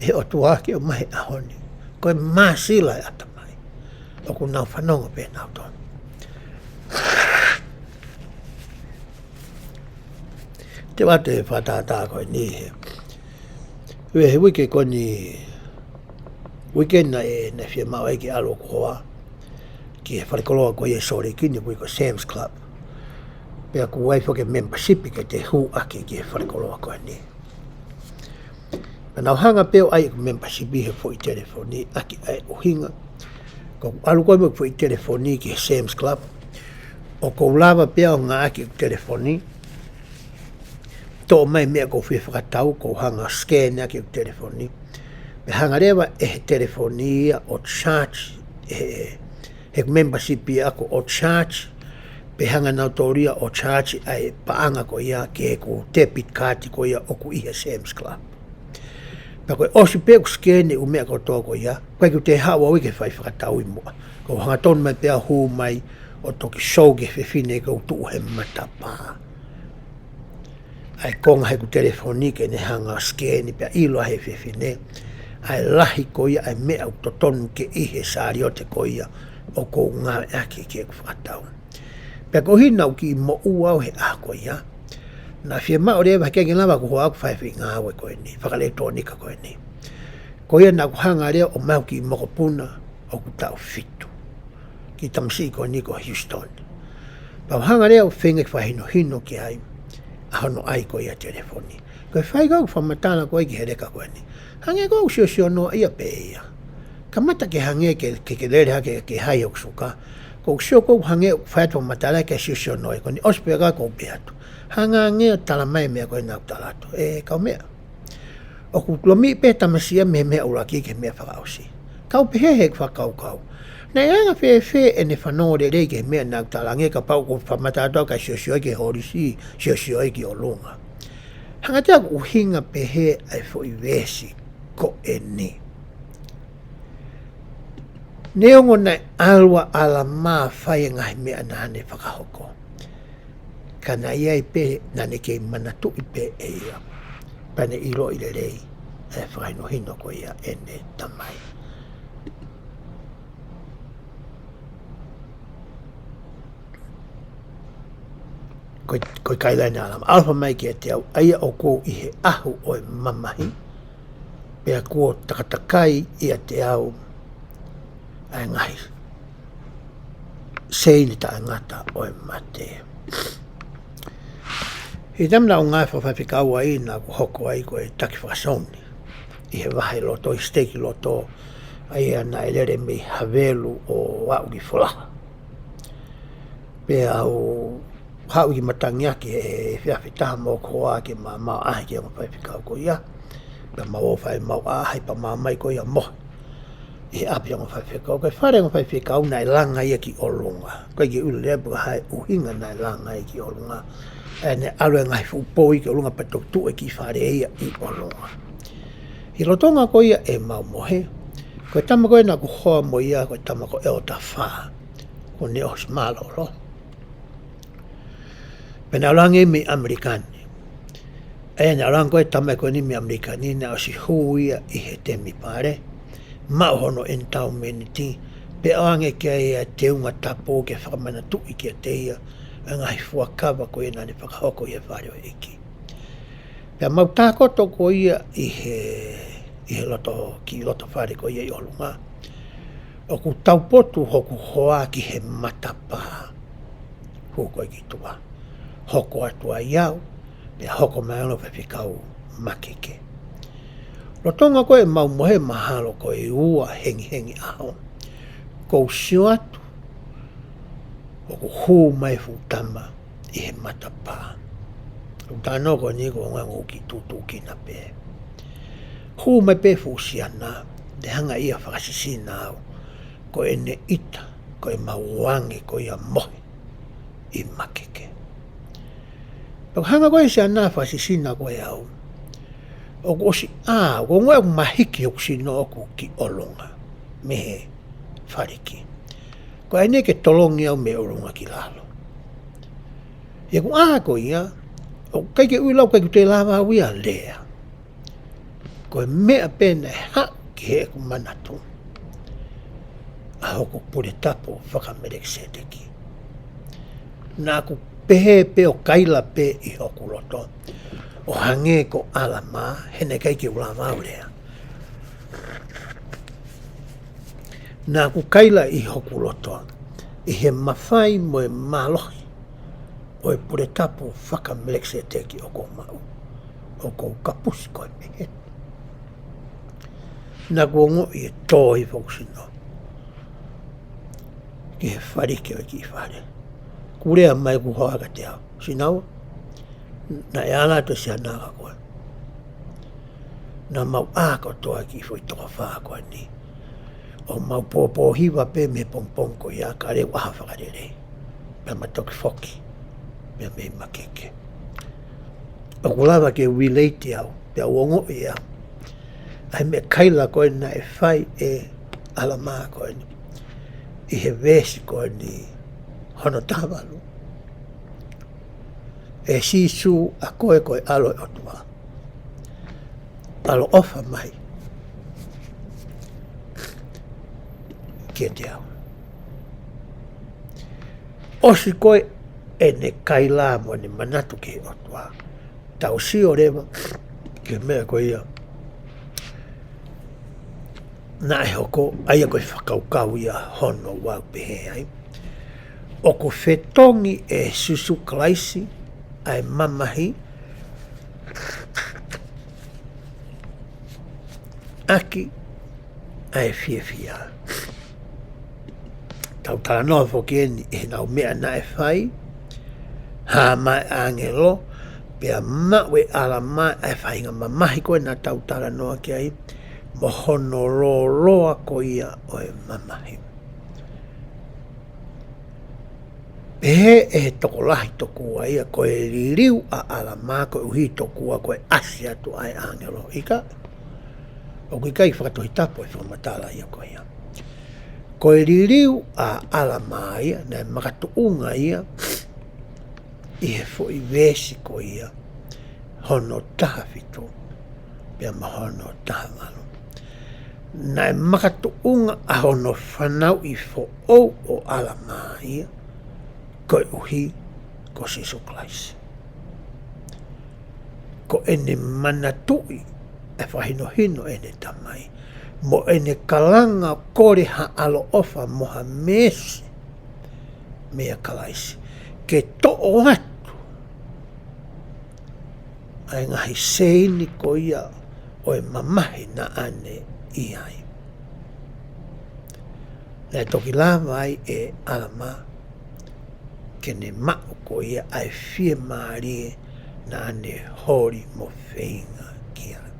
ʻe he ʻOtua ke ʻomai he ʻaho ni. Ko e māsila e ʻatamai, ʻoku nau fanongo pē nautolu. Te u ʻoatu e fakatātā ko eni he, he uike ko eni, uike naʻe, naʻe fiemaʻu ai ke ʻalu ʻo hoa ki he falekoloa ko ia ʻi Sōleki ni, ʻoku ui ko e Sam's Club. Pea ʻoku ʻi ai foki e membership ke te hū ʻaki ki he falekoloa ko eni. Pea naʻa ku hanga pē ʻo ʻai ʻeku membership ʻi he foʻi telefoni ʻaki ʻa e ʻuhinga, ko ʻeku ʻalu ko ē mo ʻeku foʻi telefoni ki he Sam's Club, ʻoku ou lava pē ʻo ngāueʻaki ʻeku telefoni, toʻo mai e meʻa ʻoku ou fie fakatau, ʻoku ou hanga ʻo scan ʻaki ʻeku telefoni. Pea hanga leva ʻe he telefoni ia ʻo charge, ʻe he, he membership ia ʻaʻaku ʻo charge, pea hanga nautolu ia ʻo charge ʻa e paʻanga ko ia ki heʻeku debit card ko ia ʻoku ʻi he Sam's Club. Pea ko e ʻosi pē ʻeku scan e ʻū meʻa kotoa ko ia, ʻoku ʻikai ke u toe haʻu au ia ke fai fakatau ʻi muʻa. ʻOku ou hangatonu mai pē ʻo hū mai ʻo toki show ki he fefine ʻoku ou tuʻu he matapā ʻa e konga heʻeku telefoni ke ne hanga ʻo scan pea ʻilo ʻe he fefine ʻa e lahi ko ia ʻa e meʻa ʻoku totonu ke ʻi he saliote ko ia ʻoku ou ngāueʻaki ki heʻeku fakatau. Pea ko e ʻuhinga naʻa ku kiʻi moʻua au he ʻaho ko ia, naʻe fiemaʻu leva ke ke lava ʻo hoa ʻeku fai e ngāue ko eni, fakaʻilekitulōnika ko eni. Ko ia naʻa ku hanga leva ʻo ʻomai ʻeku kiʻi mokopuna ʻoku taʻu fitu, kiʻi tamasiʻi ko eni ko Houston. Pea u hanga leva ʻo feinga ke fakahinohino ki ai ʻa hono ʻai ko ia e telefoni. Ko e fai ko ē ʻeku fakamatala ko ē ki he leka ko eni, hangē ko ʻeku siosio noa ia pē ia. Kamata ke hangē ke, ke, ke lele hake ke hai hoku suka. Ko ʻeku sio ko ē ʻoku hangē ʻoku fai atu e fakamatala ke siosio noa ia, ko eni ʻosi pē ka ʻoku ou pehē atu, hanga angē ʻo tala mai e meʻa ko ē naʻa ku tala atu. ʻE, kau meʻa, ʻoku lomiʻi pē tamasiʻi ia mei he meʻa ʻuluaki ki he meʻa fakaʻosi. Kau pehē heʻeku fakakaukau, naʻe anga fēfē ʻene fanongo lelei ki he meʻa naʻa ku tala ange kapau ʻoku ou fakamatala atu ʻo ʻikai siosio ki he holisi, siosio ki ʻolunga. Hanga atu ʻeku ʻuhinga pehē ʻa e foʻi veesi ko eni. Neongo naʻe ʻalu ʻa ʻAlamā ʻo fai e ngaahi meʻa naʻa ne fakahoko, ka naʻe ʻi ai pē, naʻa ne kei manatuʻi pē ʻe ia, pea ne ʻiloʻi lelei ʻa e fakahinohino ko ia ʻene tamai. Ko e, ko e kaila ʻena ʻa ʻAlamā, ʻAlofa mai kiate au, ʻa ia ʻoku ou ʻi he ʻahu ʻo e mamahi, pea kuo takatakai ʻiate au ʻa e ngaahi seini taʻengata ʻo e mate. ʻI he taimi naʻa ku ngāue fakafaifekau ai, naʻa ku hoko ai ko e taki fakasoni ʻi he vahe loto, ʻi he siteiki loto, ʻa ia naʻe lele mei Havelu ʻo aʻu ki Folaha. Pea u haʻu ki Matangiake he efiafi ʻe taha mo hoku hoa ke ma, ma ʻaʻahi ki he ongo faifekau ko ia. Pea ma ō ʻo fai ʻemau ʻaʻahi pea ma ō mai ko ia ʻo mohe ʻi he ʻapi ongo faifekau. Ko e fale ongo faifekau naʻe langa ia ki ʻolunga. ʻOku ʻikai ke u ʻilo lelei pe ko e hā e ʻuhinga naʻe langa ia ki ʻolunga. ʻE, naʻe ʻalu e ngaahi fuʻu pō ia ki ʻolunga pea toki tuʻu e kiʻi fale ia ʻi ʻolunga. ʻI he lolotonga ko ia ʻemau mohe, ko e tama ko ē naʻa ku hoa mo ia ko e tama ko ʻEletā Fā, kuo ne ʻosi mālōlō. Pea naʻe ʻalu ange mei ʻAmelika ni. ʻA ia naʻe ʻalu ange ko e tama ko eni mei ʻAmelika ni, naʻe ʻosi hū ia ʻi he temipale, maʻu hono ʻenitaumeni, pea ʻoange ki ai ʻa e teunga tapu ke fakamanatuʻi kiate ia ʻa e ngaahi fuakava ko ia naʻa ne fakahoko ʻi he fale ʻo e ʻEiki. Pea mau tākoto ko ia ʻi he, ʻi he loto, kiʻi loto fale ko ia ʻi ʻolunga. ʻOku taupotu hoku hoa ki he matapā, hū ko ē ki tuʻa. Hoko atu ai au, pea hoko mai ʻa e faifekau Makeke. Lolotonga ko ē ʻemau mohe mahalo ko e ua hengihengi ʻaho, ʻoku ou sio atu, ʻoku hū mai fuʻu tama ʻi he matapā. ʻOku ou talanoa ko eni ko e ʻuhinga ʻoku ou kiʻi tūtūkina pē. Hū mai pē fuʻu siana, ne hanga ia ʻo fakasisina au. Ko ʻene ʻita, ko ʻemau ō ange ko ia ʻo mohe ʻi Makeke. Pea hanga ko ē ʻe he siana ʻo fakasisina ko ē au, ʻoku ʻosi ʻā, ʻoku ou ongoʻi ʻoku mahiki hoku sino ʻoku kiʻi ʻolunga mei he faliki. Ko ʻene ke tolongi au mei ʻolunga ki lalo. ʻI heʻeku ʻā ko ia, ʻoku ʻikai ke u ʻilo, ʻikai ke u toe lava au ia ʻo lea. Ko e meʻa pē naʻe haʻu ki heʻeku manatu, ʻa hoku pule tapu faka-Melekiseteki. Naʻa ku pehē pē ʻo kaila pē ʻi hoku loto, ʻo hangē ko ʻAlamā, he naʻe ʻikai ke u lava au ʻo lea. Naʻa ku kaila ʻi hoku loto, ʻi he mafai mo e mālohi ʻo e pule tapu faka-Melekiseteki ʻoku ou maʻu, ʻoku ou kapusi koe mei heni. Naʻa ku ongoʻi ʻe tō hifo hoku sino ki he faliki ʻo e kiʻi fale. Kuo lea mai hoku hoa kiate au, Sinaua, naʻe ala atu e siana kia koe. Naʻa mau ʻā kotoa ki he foʻi toko fā ko eni. ʻO mau pōpō hiva pē mei he pongipongi ko ia kae ʻoua ʻe fakalelei. Pea ma toki foki, pea mei Makeke. ʻOku lava ke relate au, pea u ongoʻi au ʻa e meʻa kaila ko ē naʻe fai ʻe ʻAlamā ko eni ʻi he veesi ko eni hono taha valu. ʻE Sīsū, ʻa koe ko e ʻAlo ʻo e ʻOtua, ʻaloʻofa mai kiate au. ʻOsi ko ē ʻene kaila mo ʻene manatu ki he ʻOtua, tau sio leva ki he meʻa ko ia naʻe hoko, ʻa ia ko e fakakaukau ia hono ua ʻoku pehē ai, ʻoku fetongi ʻe Sīsū Kalaisi ʻa e mamahi ʻaki ʻa e fiefia. Tau talanoa foki eni ʻi heʻenau meʻa naʻe fai, hā mai ʻāngelo, pea maʻu ʻe ʻAlamā ʻa e faʻahinga mamahi ko ē naʻa tau talanoa ki ai, mo hono lōloa ko ia ʻo e mamahi. Pehē ʻe he tokolahi tokua ia, ko e liliu ʻa ʻAlamā koeʻuhi tokua ko e ʻasi atu ʻa e ʻāngelo. ʻIkai, ʻoku ʻikai fakatohitapu e fakamatala ia ko ia. Ko e liliu ʻa ʻAlamā ia, naʻe makatuʻunga ia ʻi he foʻi veesi ko ia hono taha fitu pea mo hono taha valu. Naʻe makatuʻunga ʻa hono fanauʻi foʻou ʻo ʻAlamā ia koeʻuhi ko Sīsū Kalaisi. Ko ʻene manatuʻi e fakahinohino ʻene Tamai, mo ʻene kalanga kole ha ʻaloʻofa mo ha meesi meia Kalaisi, ke toʻo atu ʻa e ngaahi seini ko ia ʻo e mamahi naʻa ne ʻi ai. Naʻe toki lava ai ʻe ʻAlamā ke ne maʻu ko ia ʻa e fiemālie naʻa ne holi mo feinga ki ai.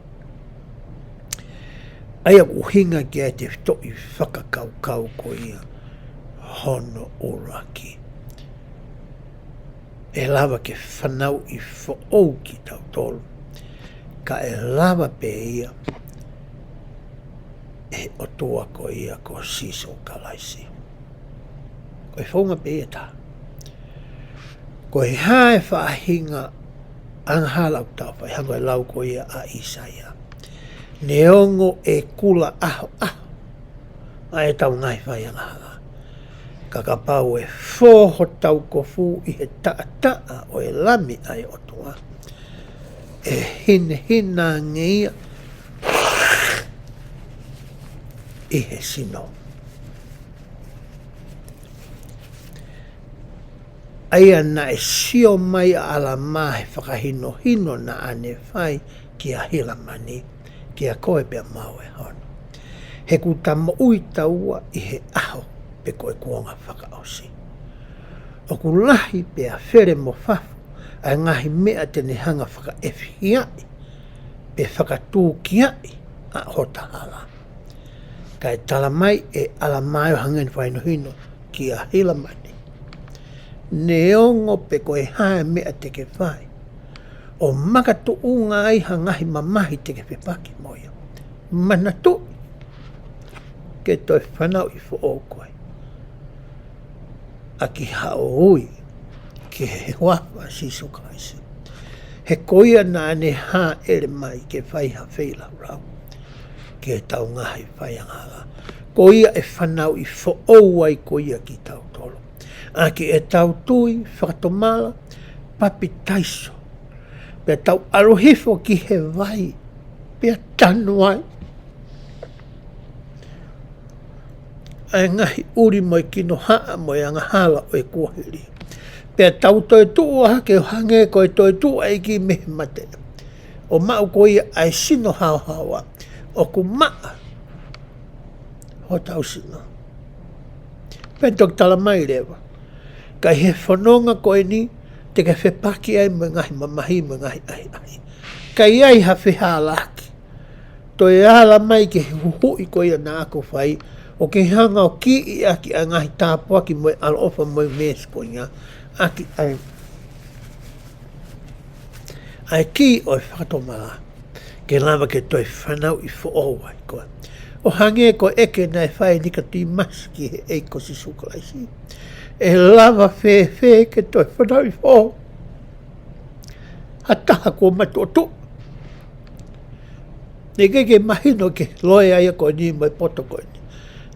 ʻA ia ʻoku ʻuhinga ki ai e tefitoʻi fakakaukau ko ia hono ʻuluaki. ʻE lava ke fanauʻi foʻou kitautolu, ka ʻe lava pē ia ʻe he ʻOtua ko ia ko Sīsū Kalaisi. Ko e founga pē ia ʻe taha. Ko e hā e faʻahinga angahala ʻoku tau fai, hangē ko e lau ko ia ʻa ʻĪsaia. Neongo ʻe kula ʻahoʻaho ʻa ʻetau ngaahi fai angahala, ka kapau ʻe fō hotau kofu ʻi he taʻataʻa ʻo e Lami ʻa e ʻOtua, ʻe hinehina ange ia ʻi he sino. ʻA ia naʻe sio mai ʻa ʻAlamā he fakahinohino naʻa ne fai kia Hilamani, kia koe pea mo au ʻe hono. He kuo ta moʻui taua ʻi he ʻaho pe ko e kuonga fakaʻosi. ʻOku lahi pea fele mo fafo ʻa e ngaahi meʻa te ne hanga fakaʻefiaʻi pe fakatūkiaʻi ʻa hota hala. Kae tala mai ʻe ʻAlamā ʻo hangē ne fakahinohino kia Hilamani. Neongo pe ko e hā e meʻa te ke fai, ʻo makatuʻunga ai ha ngaahi mamahi te ke fepaki mo ia, manatuʻi ke toe fanauʻi foʻou koe ʻaki haʻo ui ki he huafa ʻo Sīsū Kalaisi. He ko ia naʻa ne hāʻele mai ke fai ha feilaulau ki heʻetau ngaahi fai angahala. Ko ia ʻe fanauʻi foʻou ai ko ia kitautolu ʻaki ʻetau tui, fakatomala, papitaiso, pea tau ʻalu hifo ki he vai, pea tanu ai ʻa e ngaahi ʻuli mo e kinohaʻa mo e angahala ʻo e kuohili. Pea tau toetuʻu hake ʻo hangē ko e toetuʻu ʻa e ʻEiki mei he mate, ʻo maʻu ko ia ʻa e sino haohaoa ʻoku maʻa hotau sino. Pea toki tala mai leva, ka ʻi he fononga ko eni te ke fepaki ai mo e ngaahi mamahi mo e ngaahi ʻahiʻahi. Ka ʻi ai ha fehālaaki, toe ala mai ki he huhuʻi ko ia naʻa ku fai, ʻo ke hanga ʻo kiʻi ʻaki ʻa e ngaahi tāpuaki mo e ʻaloʻofa mo e meesi ko ia, ʻaki ʻa e, ʻa e kī ʻo e fakatomala, ke lava ke toe fanauʻi foʻou ai koe. ʻO hangē ko e ʻeke naʻe fai ʻe Nikotīmasi ki he ʻEiki ko Sīsū Kalaisi, ʻe lava fēfē ke toe fanauʻi foʻou ha taha kuo matuʻotuʻa? Naʻe ʻikai ke mahino ki he loea ia ko eni mo e poto ko eni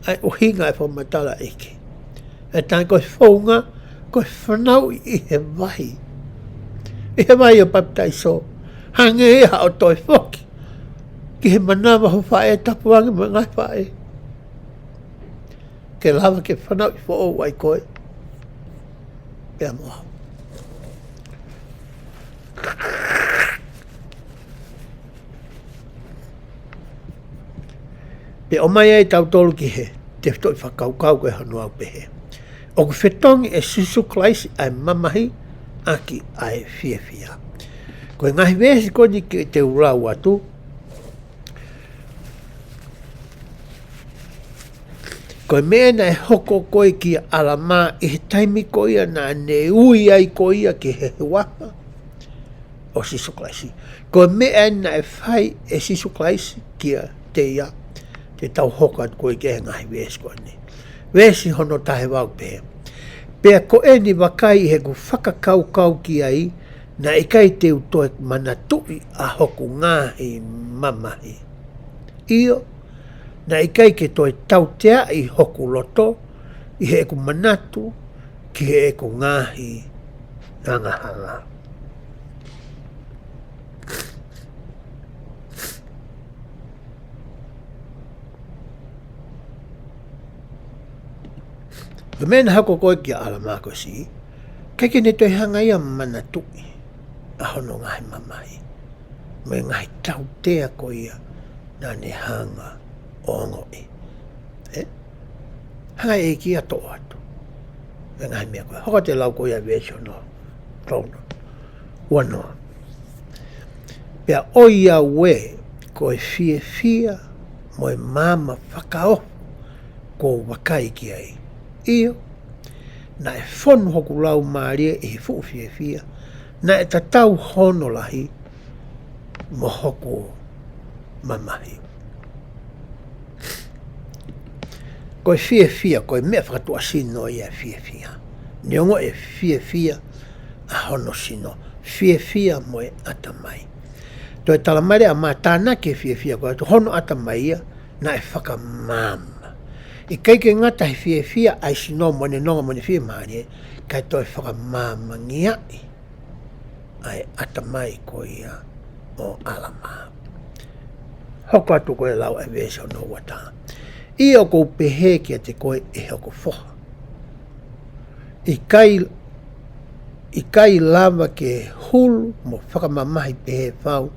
ʻa e ʻuhinga e fakamatala ʻa e ʻEiki. ʻE taha ko e founga, ko e fanauʻi ʻi he vai, ʻi he vai ʻo e papitaiso, hangē ia haʻo toe foki ki he manava ho faʻē, tapu ange mo e ngaahi faʻē, ke lava ke fanauʻi foʻou ai koe pea mo au. Pea ʻomai ai tautolu ki he tefitoʻi fakakaukau ko e hono ʻau pehē, ʻoku fetongi ʻe Sīsū Kalaisi ʻa e mamahi ʻaki ʻa e fiefia. Ko e ngaahi veesi ko eni ke te u lau atu, ko e meʻa naʻe hoko ko ē kia ʻAlamā ʻi he taimi ko ia naʻa ne ui ai ko ia ki he huafa ʻo Sīsū Kalaisi. Ko e meʻa naʻe fai ʻe Sīsū Kalaisi kiate ia, te tau hoko atu ko ē ki he ngaahi veesi ko eni. Veesi hono taha valu pē. Pea ko eni vakai, ʻi heʻeku fakakaukau ki ai, naʻe ʻikai te u toe manatuʻi ʻa hoku ngaahi mamahi. ʻIo, naʻe ʻikai ke toe tauteaʻi hoku loto ʻi heʻeku manatu ki heʻeku ngaahi angahala. Ko e meʻa naʻe hoko ko ē kia ʻAlamā ko e siʻi, ʻikai ke ne toe hanga ia ʻo manatuʻi ʻa hono ngaahi mamahi mo e ngaahi tautea ko ia naʻa ne hanga ʻo ongoʻi. Ē? Hanga ʻe he ʻEiki ia ʻo toʻo atu e ngaahi meʻa ko ē. Hoko atu e lau ko ia veesi ono, tolu noa, ua noa. Pea ʻoiauē, ko e fiefia mo e maama fakaofo kuo u vakai ki ai. ʻIo, naʻe fonu hoku laumālie ʻi he fuʻu fiefia, naʻe tatau hono lahi mo hoku mamahi. Ko e fiefia, ko e meʻa fakatuʻasino ia e fiefia. Neongo e fiefia ʻa hono sino, fiefia mo e ʻatamai. Toe tala mai leva ʻa e ʻatamai, tānaki e fiefia ko ia, ko hono ʻatamai ia naʻe fakamaama. ʻIkai ke ngata he fiefia ʻa e sino mo ʻene nonga mo ʻene fiemālie, kae toe fakamaamangia ʻa e ʻatamai ko ia ʻo ʻAlamā. Hoko atu ko e lau ʻa e veesi hono ua taha. ʻIo, ʻoku ou pehē kiate koe, ʻe hoku foha, ʻikai, ʻikai lava ke hulu mo fakamamahi pehē fau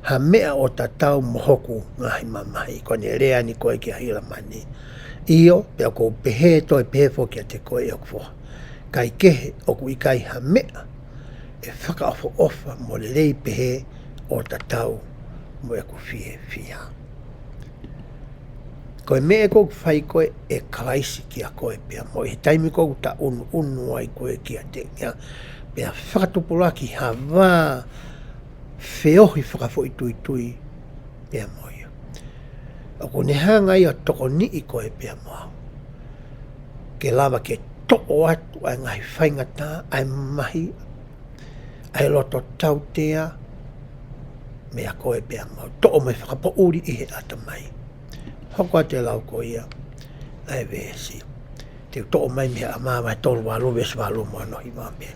ha meʻa ʻo tatau mo hoku ngaahi mamahi. Ko ʻene lea eni ko ē kia Hilamani. ʻIo, pea ʻoku ou pehē, toe pehē foki kiate koe, ʻe hoku foha, kae kehe, ʻoku ʻikai ha meʻa ʻe fakaʻofoʻofa mo lelei pehē ʻo tatau mo ʻeku fiefia. Ko e meʻa ʻoku fai ko ē ʻe Kalaisi kia koe pea mo au, he taimi ʻoku ta ʻunuʻunu ai ko ē kiate ia, pea fakatupulaki ha vā feohi fakafoʻituitui pea mo ia. ʻOku ne hanga ia ʻo tokoniʻi koe pea mo au ke lava ke toʻo atu ʻa e ngaahi faingataʻa, ʻa e mamahi, ʻa e loto tautea, meia koe pea mo au. Toʻo mo e fakapoʻuli ʻi he ʻatamai. Hoko atu e lau ko ia ʻa e veesi. Te u toʻo mai mei he ʻAlamā vahe tolu valu, veesi valu mo hono hiva pē.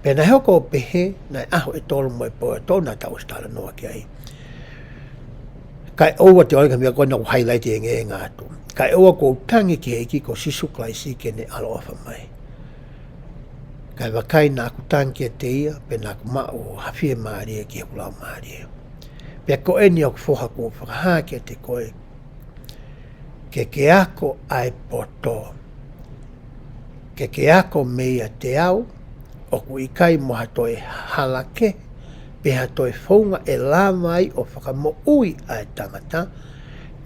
Pea naʻe hoko ʻo pehē, naʻe ʻaho ʻe tolu mo e pō ʻe tolu naʻa tau ʻosi talanoa ki ai. Kae ʻoua, te u ʻai ka mea ko ena ʻoku highlight e nge nga atu. Kae ʻoua, ʻoku ou tangi ki he ʻEiki ko Sīsū Kalaisi ke ne ʻaloʻofa mai. Kae vakai, naʻa ku tangi kiate ia, pea naʻa ku maʻu ha fiemālie ki hoku laumālie. Pea ko eni, hoku foha, ʻoku ou fakahā kiate koe, ke ke ako ʻa e poto, ke ke ako meiate au, ʻoku ʻikai mo ha toe hala kehe, pe ha toe founga ʻe lava ai ʻo fakamoʻui ʻa e tangata,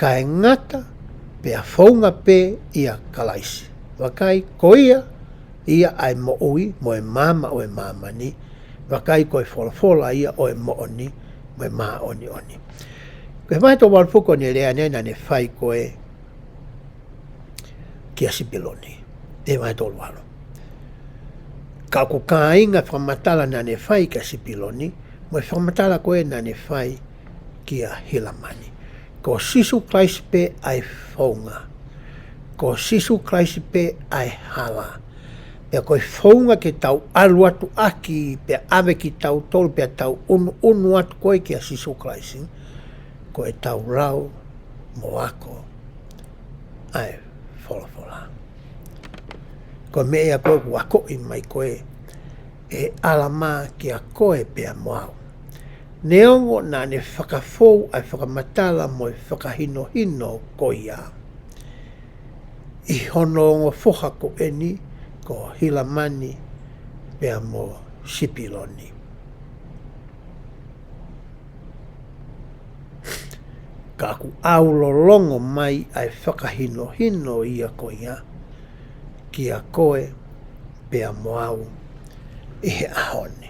kae ngata pea founga pē ʻia Kalaisi. Vakai, ko ia ia ʻa e moʻui mo e maama ʻo e māmani, vakai, ko e folofola ia ʻo e moʻoni mo e māʻoniʻoni. Ko e vahe tolu valu foki ʻo ʻene lea eni naʻa ne fai ko ē kia Sipiloni. ʻI he vahe tolu valu. Ka ʻoku kāinga e fakamatala naʻa ne fai kia Sipiloni, mo e fakamatala ko ē naʻa ne fai kia Hilamani. Ko Sīsū Kalaisi pē ʻa e founga. Ko Sīsū Kalaisi pē ʻa e hala. Pea ko e founga ke tau ʻalu atu ʻaki, pea ʻave kitautolu, pea tau ʻunuʻunu atu ko ē kia Sīsū Kalaisi, ko ʻetau lau mo ako ʻa e folofola. Ko e meʻa ia ko ē ʻoku akoʻi mai ko ē ʻe ʻAlamā kia koe pea mo au. Neongo naʻa ne fakafou ʻa e fakamatala mo e fakahinohino ko ia, ʻi hono ongo foha ko eni ko Hilamani pea mo Sipiloni. Ka ʻoku ʻaulolongo mai ʻa e fakahinohino ia ko ia kia koe pea mo au ʻi he ʻaho ni.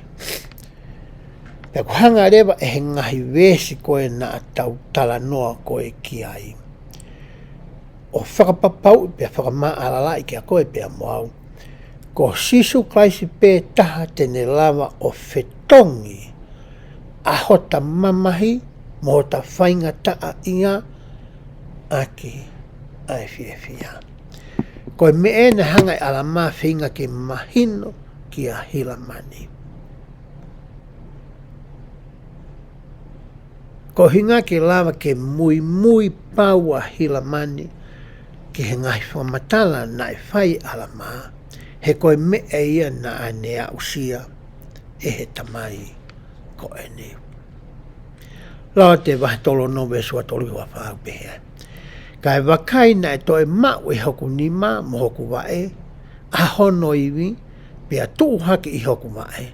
Pea ʻoku hanga leva ʻe he ngaahi veesi ko ē naʻa tau talanoa ko ē ki ai ʻo fakapapauʻi pea fakamaʻalalaʻi kia koe pea mo au, ko Sīsū Kalaisi pē taha te ne lava ʻo fetongi ʻa hota mamahi mo hota faingataʻaʻia ʻaki ʻa e fiefia. Ko e meʻa ē naʻe hanga ʻe ʻAlamā ʻo feinga ke mahino kia Hilamani. Ko e ʻuhinga ke lava ke muimui pau ʻa Hilamani ki he ngaahi fakamatala naʻe fai ʻe ʻAlamā, he ko e meʻa ia naʻa ne aʻusia ʻe he tamai ko eni. Lau atu e vahe tolu ono veesi ua tolu ki he ua fā ʻoku pehē ai: Kae vakai, naʻe toe maʻu ʻe hoku nima mo hoku vaʻe ʻa hono ivi, pea tuʻu hake ʻi hoku vaʻe,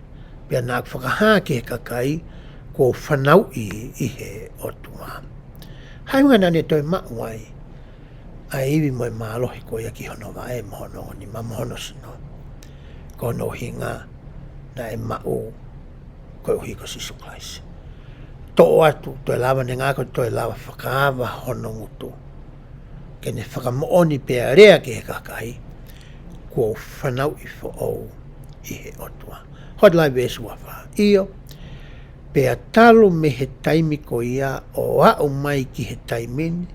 pea naʻa ku fakahā ki he kakai kuo u fanauʻi ʻi he ʻOtua. Hā e ʻuhinga naʻa ne toe maʻu ai ʻa e ivi mo e mālohi ko ia ki hono vaʻe mo hono nima mo hono sino? Ko hono ʻuhinga naʻe maʻu koeʻuhi ko Sīsū Kalaisi. Toʻo atu, toe lava ne ngako, toe lava fakaava hono ngutu ke ne fakamoʻoni pea lea ki he kakai kuo u fanauʻi foʻou ʻi he ʻOtua. Pea ʻoku lau e veesi ua fā. ʻIo, pea talu mei he taimi ko ia ʻo aʻu mai ki he taimi ni,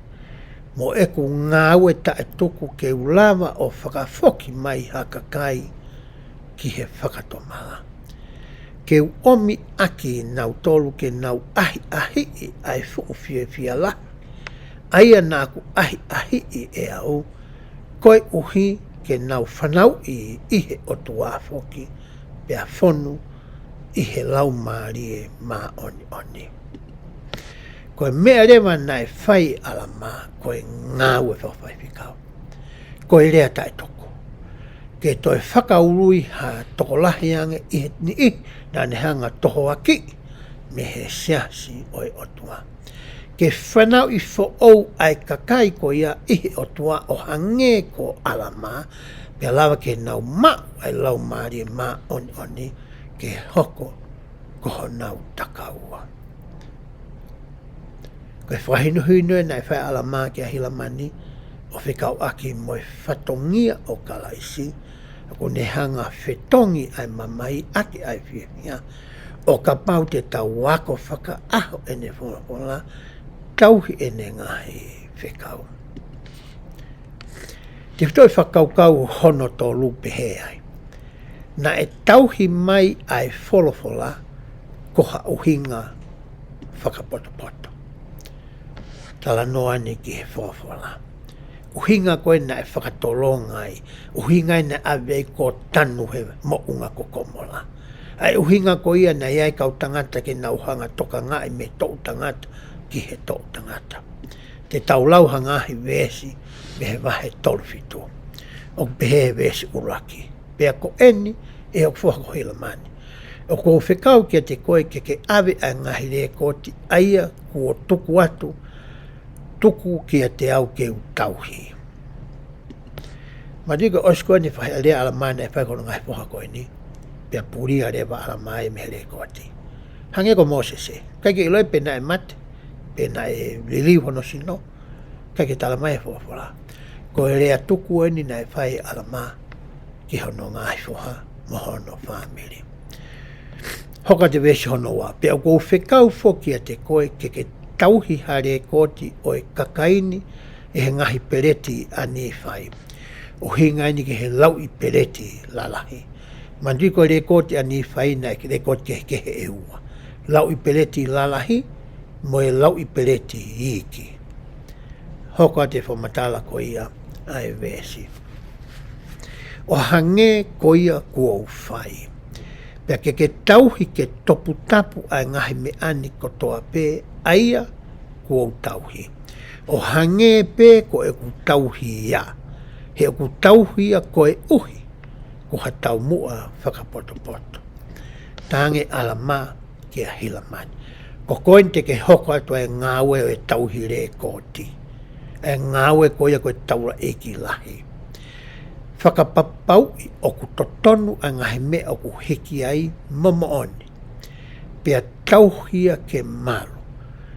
mo ʻeku ngāue taʻetuku ke u lava ʻo fakafoki mai ha kakai ki he fakatomala. Ke u ʻomi ʻaki nautolu ke nau ʻahiʻahiʻi ʻa e fuʻu fiefia lahi, ʻa ia naʻa ku ʻahiʻahiʻi ʻe au, koeʻuhi ke nau fanauʻi ʻi he ʻOtua foki, pea fonu ʻi he Laumālie Māʻoniʻoni. Ko e meʻa leva naʻe fai ʻe ʻAlamā, ko e ngāue fakafaifekau. Ko e lea taʻetuku. Ke toe fakaului ha tokolahi ange ʻi he niʻihi naʻa ne hanga ʻo tohoakiʻi mei he siasi ʻo e ʻOtua. Ke fanauʻi foʻou ʻa e kakai ko ia ʻi he ʻOtua ʻo hangē ko ʻAlamā, pea lava ke nau maʻu ʻa e Laumālie Māʻoniʻoni ke hoko ko honau takaua. Ko e fakahinohino ē naʻe fai ʻe ʻAlamā kia Hilamani ʻo fekauʻaki mo e fatongia ʻo Kalaisi, ʻoku ne hanga ʻo fetongi ʻa e mamahi ʻaki ʻa e fiefia, ʻo kapau te tau ako fakaʻaho ʻene folofola, tauhi ʻene ngaahi fekau. Tefitoʻi fakakaukau hono tolu pehē ai. Naʻe tauhi mai ʻa e folofola ko ha ʻuhinga fakapotopoto. Talanoa ni ki he folofola. ʻUhinga ko ē naʻe fakatolonga ai, ʻuhinga ē naʻe ʻave ai ko Tanu he moʻunga ko Komola. ʻA e ʻuhinga ko ia naʻe ʻi ai e kau tangata ke nau hanga ʻo tokangaʻi mei he toʻu tangata ki he toʻu tangata. Te tau lau ha ngaahi veesi mei he vahe tolu fitu. ʻOku pehē he veesi ʻuluaki. Pea ko eni, ʻe hoku foha ko Hilamani, ʻoku ou fekau kiate koe ke ke ʻave ʻa e ngaahi lēkooti ʻa ia kuo tuku atu, tuku kiate au ke u tauhi. Manatuʻi ko e ʻosi ko eni e faʻahinga lea ʻa ʻAlamā naʻe fai ki hono ngaahi foha ko eni. Pea pulia leva ʻe ʻAlamā ia mei he lēkooti. Hangē ko Mōsese. ʻIkai ke ʻilo pe naʻe mate, pe naʻe liliu hono sino. ʻIkai ke tala mai e folofola. Ko e lea tuku eni naʻe fai ʻe ʻAlamā ki hono ngaahi foha mo hono fāmili. Hoko atu e veesi hono ua. Pea ʻoku ou fekau foki kiate koe ke ke tauhi ha lēkooti ʻo e kakai ni ʻi he ngaahi peleti ʻa Nīfai. ʻUhinga eni ki he lauʻi peleti lalahi. Manatuʻi ko e lēkooti ʻa Nīfai naʻe lēkooti kehekehe ʻe ua. Lauʻi peleti lalahi, mo e lauʻi peleti iiki. Hoko atu e fakamatala ko ia ʻa e veesi. ʻO hangē ko ia kuo u fai. Pea ke ke tauhi ke toputapu ʻa e ngaahi meʻa ni kotoa pē ʻa ia kuo u tauhi. ʻO hangē pē ko ʻeku tauhi ia. He ʻoku tauhi ia koeʻuhi ko ha taumuʻa fakapotopoto. Talaange ʻe ʻAlamā kia Hilamani. Ko koe eni te ke hoko atu ʻa e ngāue ʻo e tauhi lēkooti. ʻA e ngāue ko ia ko e taulaʻeiki lahi. Fakapapauʻi ʻoku totonu ʻa e ngaahi meʻa ʻoku hiki ai mo moʻoni. Pea tauhi ia ke malu.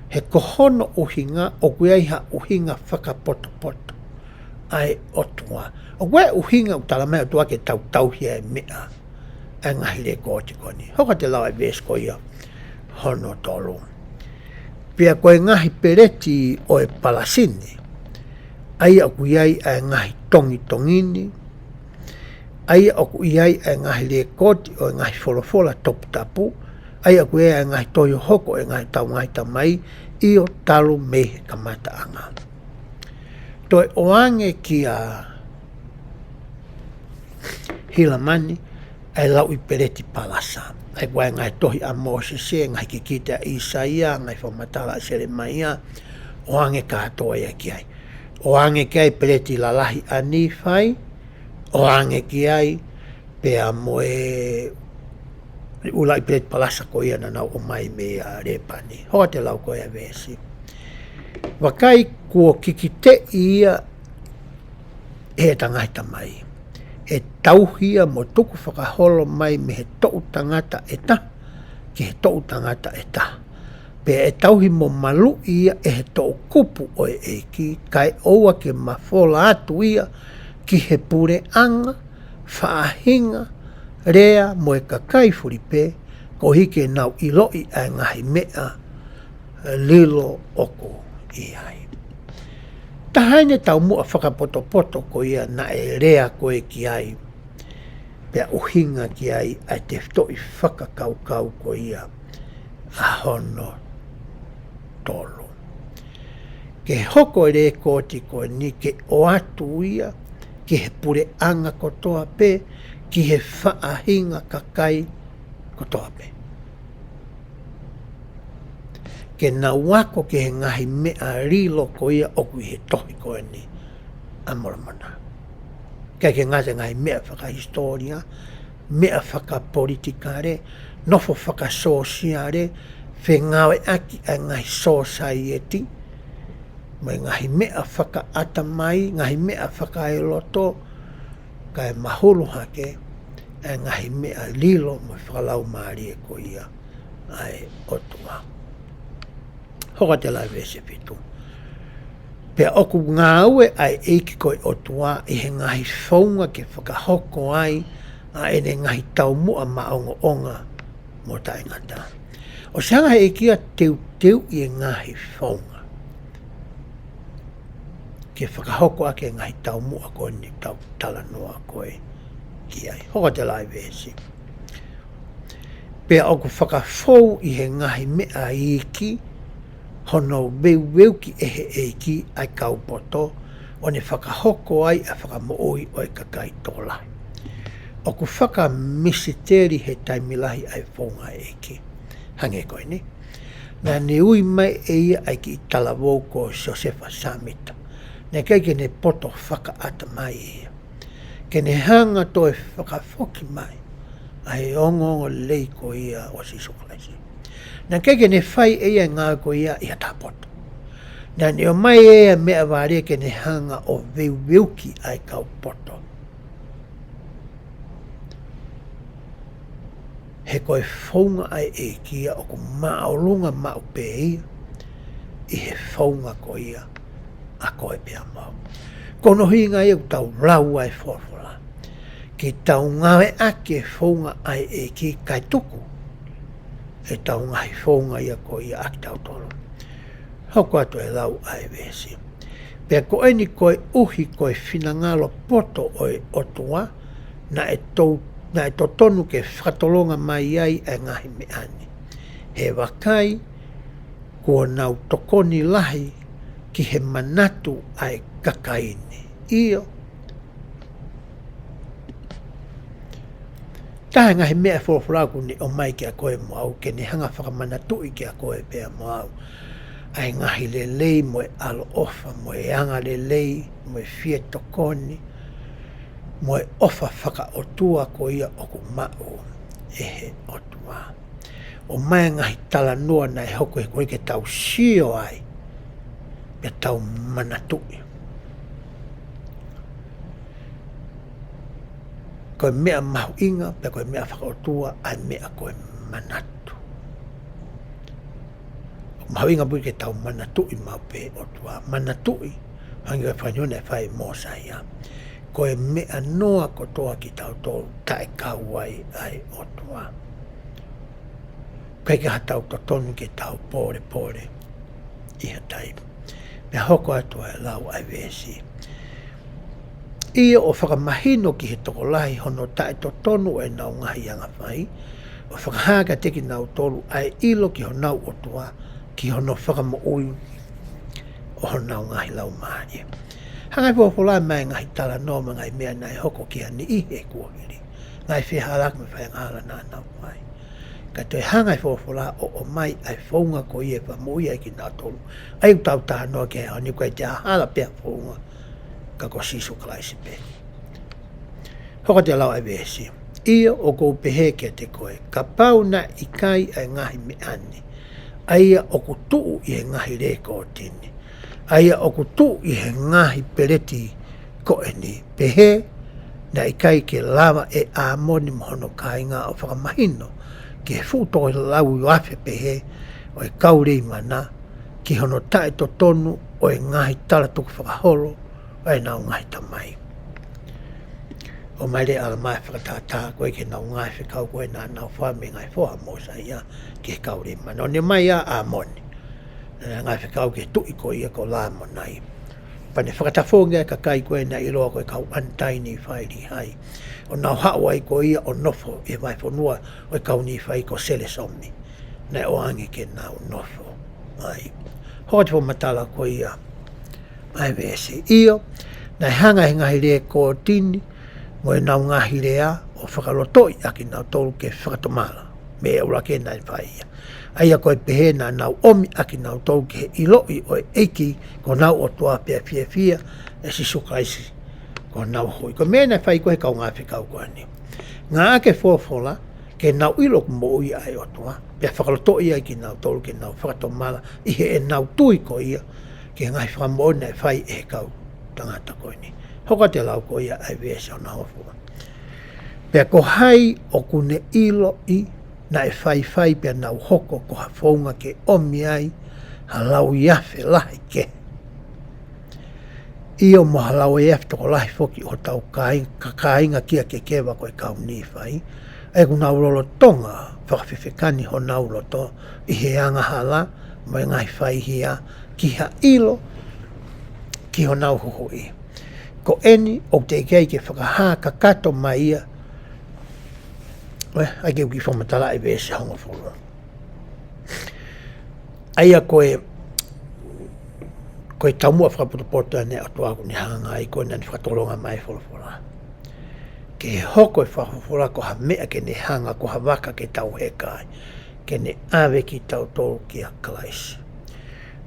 He ko hono ʻuhinga ʻoku ʻi ai ha ʻuhinga fakapotopoto ʻa e ʻOtua. ʻOku ʻi ai e ʻuhinga ʻoku tala mai ʻOtua ke tau tauhi ʻa e meʻa ʻa e ngaahi lēkooti ko eni. Hoko atu e lau ʻa e veesi ko ia hono tolu. Pea ko e ngaahi peleti ʻo e palasi ni, ʻa ia ʻoku ʻi ai ʻa e ngaahi tongitongi ni, ʻa ia ʻoku ʻi ai ʻa e ngaahi lēkooti ʻo e ngaahi folofola toputapu, ʻa ia ʻoku ʻi ai ʻa e ngaahi tohi hohoko ʻo e ngaahi tau ngaahi tamai, ʻio talu mei he kamataʻanga. Toe ʻoange kia Hilamani ʻa e lauʻi peleti palasa. ʻA ia ko e ngaahi tohi ʻa Mōsese, ngaahi kikite ʻa ʻĪsaia, ngaahi fakamatala ʻa Selemaia, ʻoange kātoa ia ki ai. ʻOange ki ai peleti lalahi ʻa Nīfai, ʻoange ki ai pea mo e ʻū lauʻi peleti palasa ko ia naʻa nau ʻomai mei Lēpani. Hoko atu e lau ko ia ʻa e veesi. Vakai kuo kikiteʻi ia ʻe heʻeta ngaahi tamai. ʻE tauhi ia mo tuku fakaholo mai mei he toʻu tangata ʻe taha ki he toʻu tangata ʻe taha. Pea ʻe tauhi mo maluʻi ia ʻe he toʻukupu ʻo e ʻEiki, kae ʻoua ke mafola atu ia ki he puleʻanga, faʻahinga, lea mo e kakai fulipē, koeʻuhi ke nau ʻiloʻi ʻa e ngaahi meʻa lilo ʻoku ʻi ai. Taha eni e taumuʻa fakapotopoto ko ia naʻe lea ko ē ki ai, pea ʻuhinga ki ai ʻa e tefitoʻi fakakaukau ko ia ʻa hono tolu. Ke hoko e lēkooti ko eni ke ʻoatu ia ki he puleʻanga kotoa pē, ki he faʻahinga kakai kotoa pē. Ke nau ako ki he ngaahi meʻa lilo ko ia ʻoku ʻi he tohi ko eni ʻa Molomona. ʻIkai ke ngata he ngaahi meʻa fakahisitōlia, meʻa fakapolitikale, nofo fakasōsiale, fengāueʻaki ʻa e ngaahi sōsaieti, mo e ngaahi meʻa fakaʻatamai, ngaahi meʻa fakaeloto, kae mahulu hake ʻa e ngaahi meʻa lilo mo fakalaumālie ko ia ʻa e ʻOtua. Hoko atu e lau veesi fitu. Pea ʻoku ngāue ʻa e ʻEiki ko e ʻOtua ʻi he ngaahi founga ke fakahoko ai ʻa ʻene ngaahi taumuʻa maʻongoʻonga mo taʻengata. ʻOsi hanga he ʻEiki ia teuteuʻi e ngaahi founga ke fakahoko ʻaki e ngaahi taumuʻa ko eni ʻoku tau talanoa ko ē ki ai. Hoko atu e lau veesi. Pea ʻoku fakafou ʻi he ngaahi meʻa iiki hono veuveuki ʻe he ʻEiki ʻa e kau poto, ʻo ne fakahoko ai ʻa e fakamoʻui ʻo e kakai tokolahi. ʻOku fakamisiteli he taimi lahi ʻa e founga ʻa e ʻEiki. Hangē ko eni. Naʻa ne ui mai ʻe ia ʻa e kiʻi talavou ko Siosefa Sāmita. Naʻe ʻikai ke ne poto fakaʻatamai ia. Ke ne hanga toe fakafoki mai ʻa e ongoongolelei ko ia ʻo Sīsū Kalaisi. Naʻe ʻikai ke ne fai ʻe ia e ngāue ko ia ʻi ha taha poto. Naʻa ne ʻomai ʻe ia e meʻavale ke ne hanga ʻo veuveuki ʻa e kau poto. He ko e founga ʻa e ʻEiki ia ʻoku māʻolunga maʻu pē ia ʻi he founga ko ia ʻa koe pea mo au. Ko hono ʻuhinga ia ʻoku tau lau ʻa e folofola. Ke tau ngāueʻaki e founga ʻa e ʻEiki kae tuku ʻetau ngaahi founga ia ko ia ʻa kitautolu. Hoko atu e lau ʻa e veesi. Pea ko eni koeʻuhi ko e finangalo poto ʻo e ʻOtua, naʻe tou-, naʻe totonu ke fakatolonga mai ai ʻa e ngaahi meʻa ni. He vakai, kuo nau tokoni lahi ki he manatu ʻa e kakai ni. ʻIo, taha e ngaahi meʻa folofola ʻoku ne ʻomai kiate koe mo au, ke ne hanga fakamanatuʻi kiate koe pea mo au ʻa e ngaahi lelei mo e ʻaloʻofa mo e angalelei mo e fie tokoni mo e ʻofa fakaʻotua ko ia ʻoku maʻu ʻe he ʻOtua. ʻOmai e ngaahi talanoa naʻe hoko he ko ē ke tau sio ai, pea tau manatuʻi. Ko e meʻa mahuʻinga, pea ko e meʻa fakaʻotua, ʻa e meʻa ko e manatu. Mahuʻinga pē ke tau manatuʻi maʻu pē ʻOtua, manatuʻi, hangē ko e fanio naʻe fai ʻe Mōsaia. Ko e meʻa noa kotoa kitautolu taʻekau ai ʻa e ʻOtua. ʻIkai ke ha tau totonu ke tau pōlepole ʻi ha taimi. Pea hoko atu ʻa e lau ʻa e veesi. ʻIo, ʻo fakamahino ki he tokolahi hono taʻetotonu ʻo ʻenau ngaahi angafai, ʻo fakahā kiate kinautolu ʻa e ʻilo ki honau ʻOtua, ki hono fakamoʻui ʻo honau ngaahi laumālie. Hanga e folofola mai e ngaahi talanoa mo e ngaahi meʻa naʻe hoko ki ha niʻihi he kuohili. Ngaahi fehālaaki mo e faiangahala naʻa nau fai. Ka toe hanga e folofola ʻo ʻomai ʻa e founga ko ia ʻe fakamoʻui ai kinautolu. ʻA ia ʻoku tau talanoa ki ai he ʻaho ni, ʻoku ʻikai te hala pē ha founga, ka ko Sīsū Kalaisi pē. Hoko atu e lau ʻa e veesi. ʻIo, ʻoku ou pehē kiate koe, kapau naʻe ʻikai ʻa e ngaahi meʻa ni, ʻa ia ʻoku tuʻu ʻi he ngaahi lēkooti ni, ʻa ia ʻoku tuʻu ʻi he ngaahi peleti ko eni, pehē naʻe ʻikai ke lava ʻe ʻĀmoni mo hono kāinga ʻo fakamahino ki he fuʻu toko lau afe pehē ʻo e kau Leimana, ki hono taʻetotonu ʻo e ngaahi talatukufakaholo ʻo ʻenau ngaahi tamai. ʻomai leva ʻe ʻAlamā e fakatātā ko ē ki he ngaahi fekau ko ē naʻa nau fai mei he ngaahi foha ʻo Mōsaia ki he kau Leimana. ʻO ne ʻomai ʻa ʻĀmoni, ʻa e ngaahi fekau ki he tuʻi ko ia ko Lamonai. Pea ne fakatafoki ʻa e kakai ko ē naʻe ʻiloa ko e kau ʻAnitaini Failihai, ʻo nau haʻu ai ko ia ʻo nofo ʻi he vahefonua ʻo e kau Nīfai ko Selesomi, naʻe ʻoange ke nau nofo ai. Hoko atu e fakamatala ko ia ʻa e veesi. ʻIo, naʻe hanga ʻe he ngaahi lēkooti ni mo ʻenau ngaahi lea ʻo fakalotoʻi ʻakinautolu ke fakatomala mei he ʻuluaki naʻe fai ia, ʻa ia ko e pehē naʻa nau ʻomi ʻakinautolu ki he ʻiloʻi ʻo e ʻEiki ko honau ʻOtua, pea fiefia ʻa Sīsū Kalaisi ko honau Huhuʻi. Ko e meʻa naʻe fai ko ē ʻe he kau ngaahi fekau ko eni, ngāueʻaki e folofola ke nau ʻilo ʻoku moʻui ʻa e ʻOtua, pea fakalotoʻi ai kinautolu ke nau fakatomala ʻi heʻenau tui ko ia ki he ngaahi fakamoʻoni naʻe fai ʻe he kau tangata ko eni. Hoko atu e lau ko ia ʻa e veesi hono hongofulu: Pea ko hai ʻoku ne ʻiloʻi naʻe faifai pea nau hoko ko ha founga ke ʻomi ai ha lauiafe lahi kehe, ʻio, mo ha lauiafe tokolahi foki ʻo hotau kāi-, ka-, kāinga kia kekeva ko e kau Nīfai, ʻa ia ʻoku nau lolotonga fakafefekani honau loto ʻi he angahala mo e ngaahi faihia ki ha ʻilo ki honau Huhuʻi. Ko eni ʻoku teʻeki ai ke fakahā kakato mai ia. ʻE, ʻai ke u kiʻi fakamatalaʻi e veesi hongofulu. ʻA ia ko e, ko e taumuʻa fakapotopoto ʻeni ʻa e ʻOtua ʻoku ne hanga ai ko ē naʻa ne fakatolonga mai e folofola, ke hoko e folofola ko ha meʻa ke ne hanga ko ha vaka ke tau heka ai, ke ne ʻave kitautolu kia Kalaisi.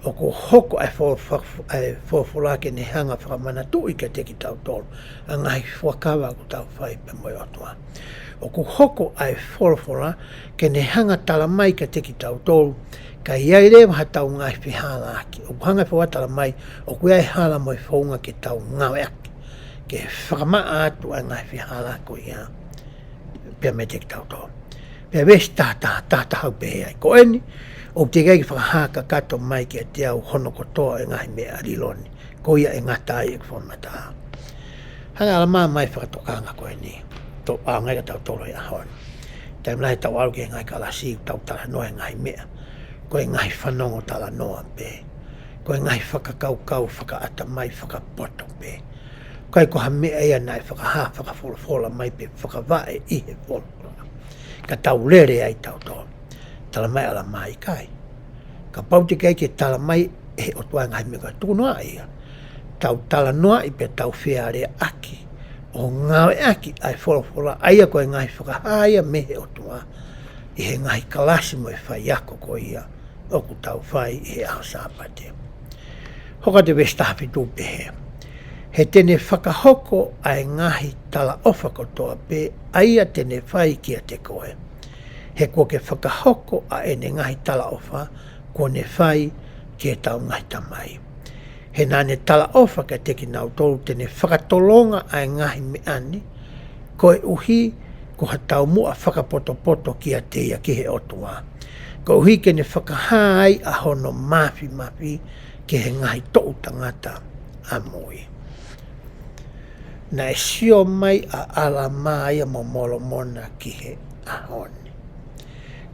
ʻOku hoko ʻa e fo-, fa-, ʻa e folofola ke ne hanga fakamanatuʻi kiate kitautolu ʻa e ngaahi fuakava ʻoku tau fai pea mo e ʻOtua. ʻOku hoko ʻa e folofola ke ne hanga tala mai kiate kitautolu, ka ʻi ai leva haʻatau ngaahi fehālaaki, ʻoku hanga e folofola tala mai ʻoku ʻi ai e hala mo e founga ke tau ngāueʻaki ke fakamaʻa atu ʻa e ngaahi fehālaaki ko ia pea meiate kitautolu. Pea veesi taha taha, taha taha ʻoku pehē ai: Ko eni ʻoku teʻeki ai ke fakahā kakato mai kiate au hono kotoa e ngaahi meʻa lilo ni, ko ia ʻe ngata ai ʻeku fakamatala. Hanga ʻe ʻAlamā ʻo ʻomai e fakatokanga ko eni, tau ʻaonga ai kitautolu he ʻaho ni. Taimi lahi ʻoku tau ʻalu ki he ngaahi kalasi ʻo tau talanoa he ngaahi meʻa, ko e ngaahi fanongo talanoa pē, ko e ngaahi fakakaukau fakaʻatamai fakapoto pē. ʻIkai ko ha meʻa ia naʻe fakahā fakafolofola mai pe fakavaʻe ʻi he folofola ka tau lele ai tautolu. Tala mai ʻe ʻAlamā ʻikai. Kapau teʻeki ai ke tala mai ʻe he ʻOtua e ngaahi meʻa ko ia, tuku noa ia, tau talanoaʻi pea tau fealeaʻaki ʻo ngāueʻaki ʻa e folofola, ʻa ia ko e ngaahi fakahā ia mei he ʻOtua ʻi he ngaahi kalasi mo e faiako ko ia ʻoku tau fai ʻi he ʻaho Sāpate. Hoko atu e veesi taha fitu ʻo pehē: He te ne fakahoko ʻa e ngaahi talaʻofa kotoa pē ʻa ia te ne fai kiate koe, he kuo ke fakahoko ʻa ʻene ngaahi talaʻofa kuo ne fai ki heʻetau ngaahi tamai. He naʻa ne talaʻofa kiate kinautolu te ne fakatolonga ʻa e ngaahi meʻa ni, koeʻuhi ko ha taumuʻa fakapotopoto kiate ia ki he ʻOtua, koeʻuhi ke ne fakahā ai ʻa hono māfimafi ki he ngaahi toʻu tangata ʻamui. Naʻe sio mai ʻa ʻAlamā ia mo Molomona ki he ʻaho ni.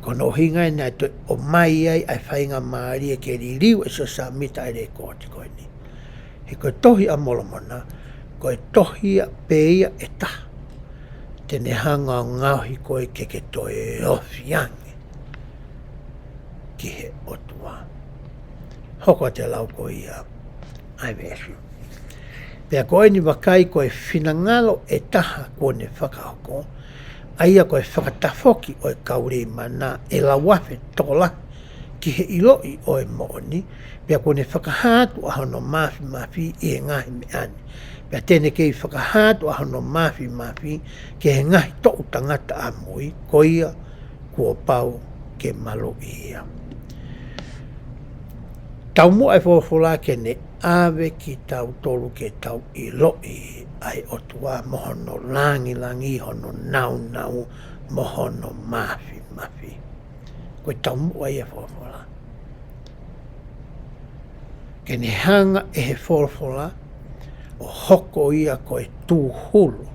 Ko hono ʻuhinga ia naʻe toe ʻomai ai ʻa e faingamālie ke liliu ʻe Siosefa Sāmita ʻa e lēkooti ko eni. He ko e Tohi ʻa Molomona, ko e tohi ia pē ia ʻe taha te ne hanga ʻo ngaohi koe ke ke toe ofi ange ki he ʻOtua. Hoko atu e lau ko ia ʻa e veesi. Pea ko eni vakai, ko e finangalo ʻe taha kuo ne fakahoko, ʻa ia ko e fakatafoki ʻo e kau Leimana ʻe lauiafe tokolahi ki he ʻiloʻi ʻo e moʻoni, pea kuo ne fakahā atu ʻa hono māfimafi ʻi he ngaahi meʻa ni, pea te ne kei fakahā atu ʻa hono māfimafi ki he ngaahi toʻu tangata ʻamui, ko ia kuo pau ke maluʻi ia. Taumuʻa e folofola ke ne ʻave kitautolu ke tau ʻiloʻi ʻa e ʻOtua mo hono langilangi, hono nāunau, mo hono māfimafi. Ko e taumuʻa ia e folofola. Ke ne hanga ʻe he folofola ʻo hoko ia ko e tūhulu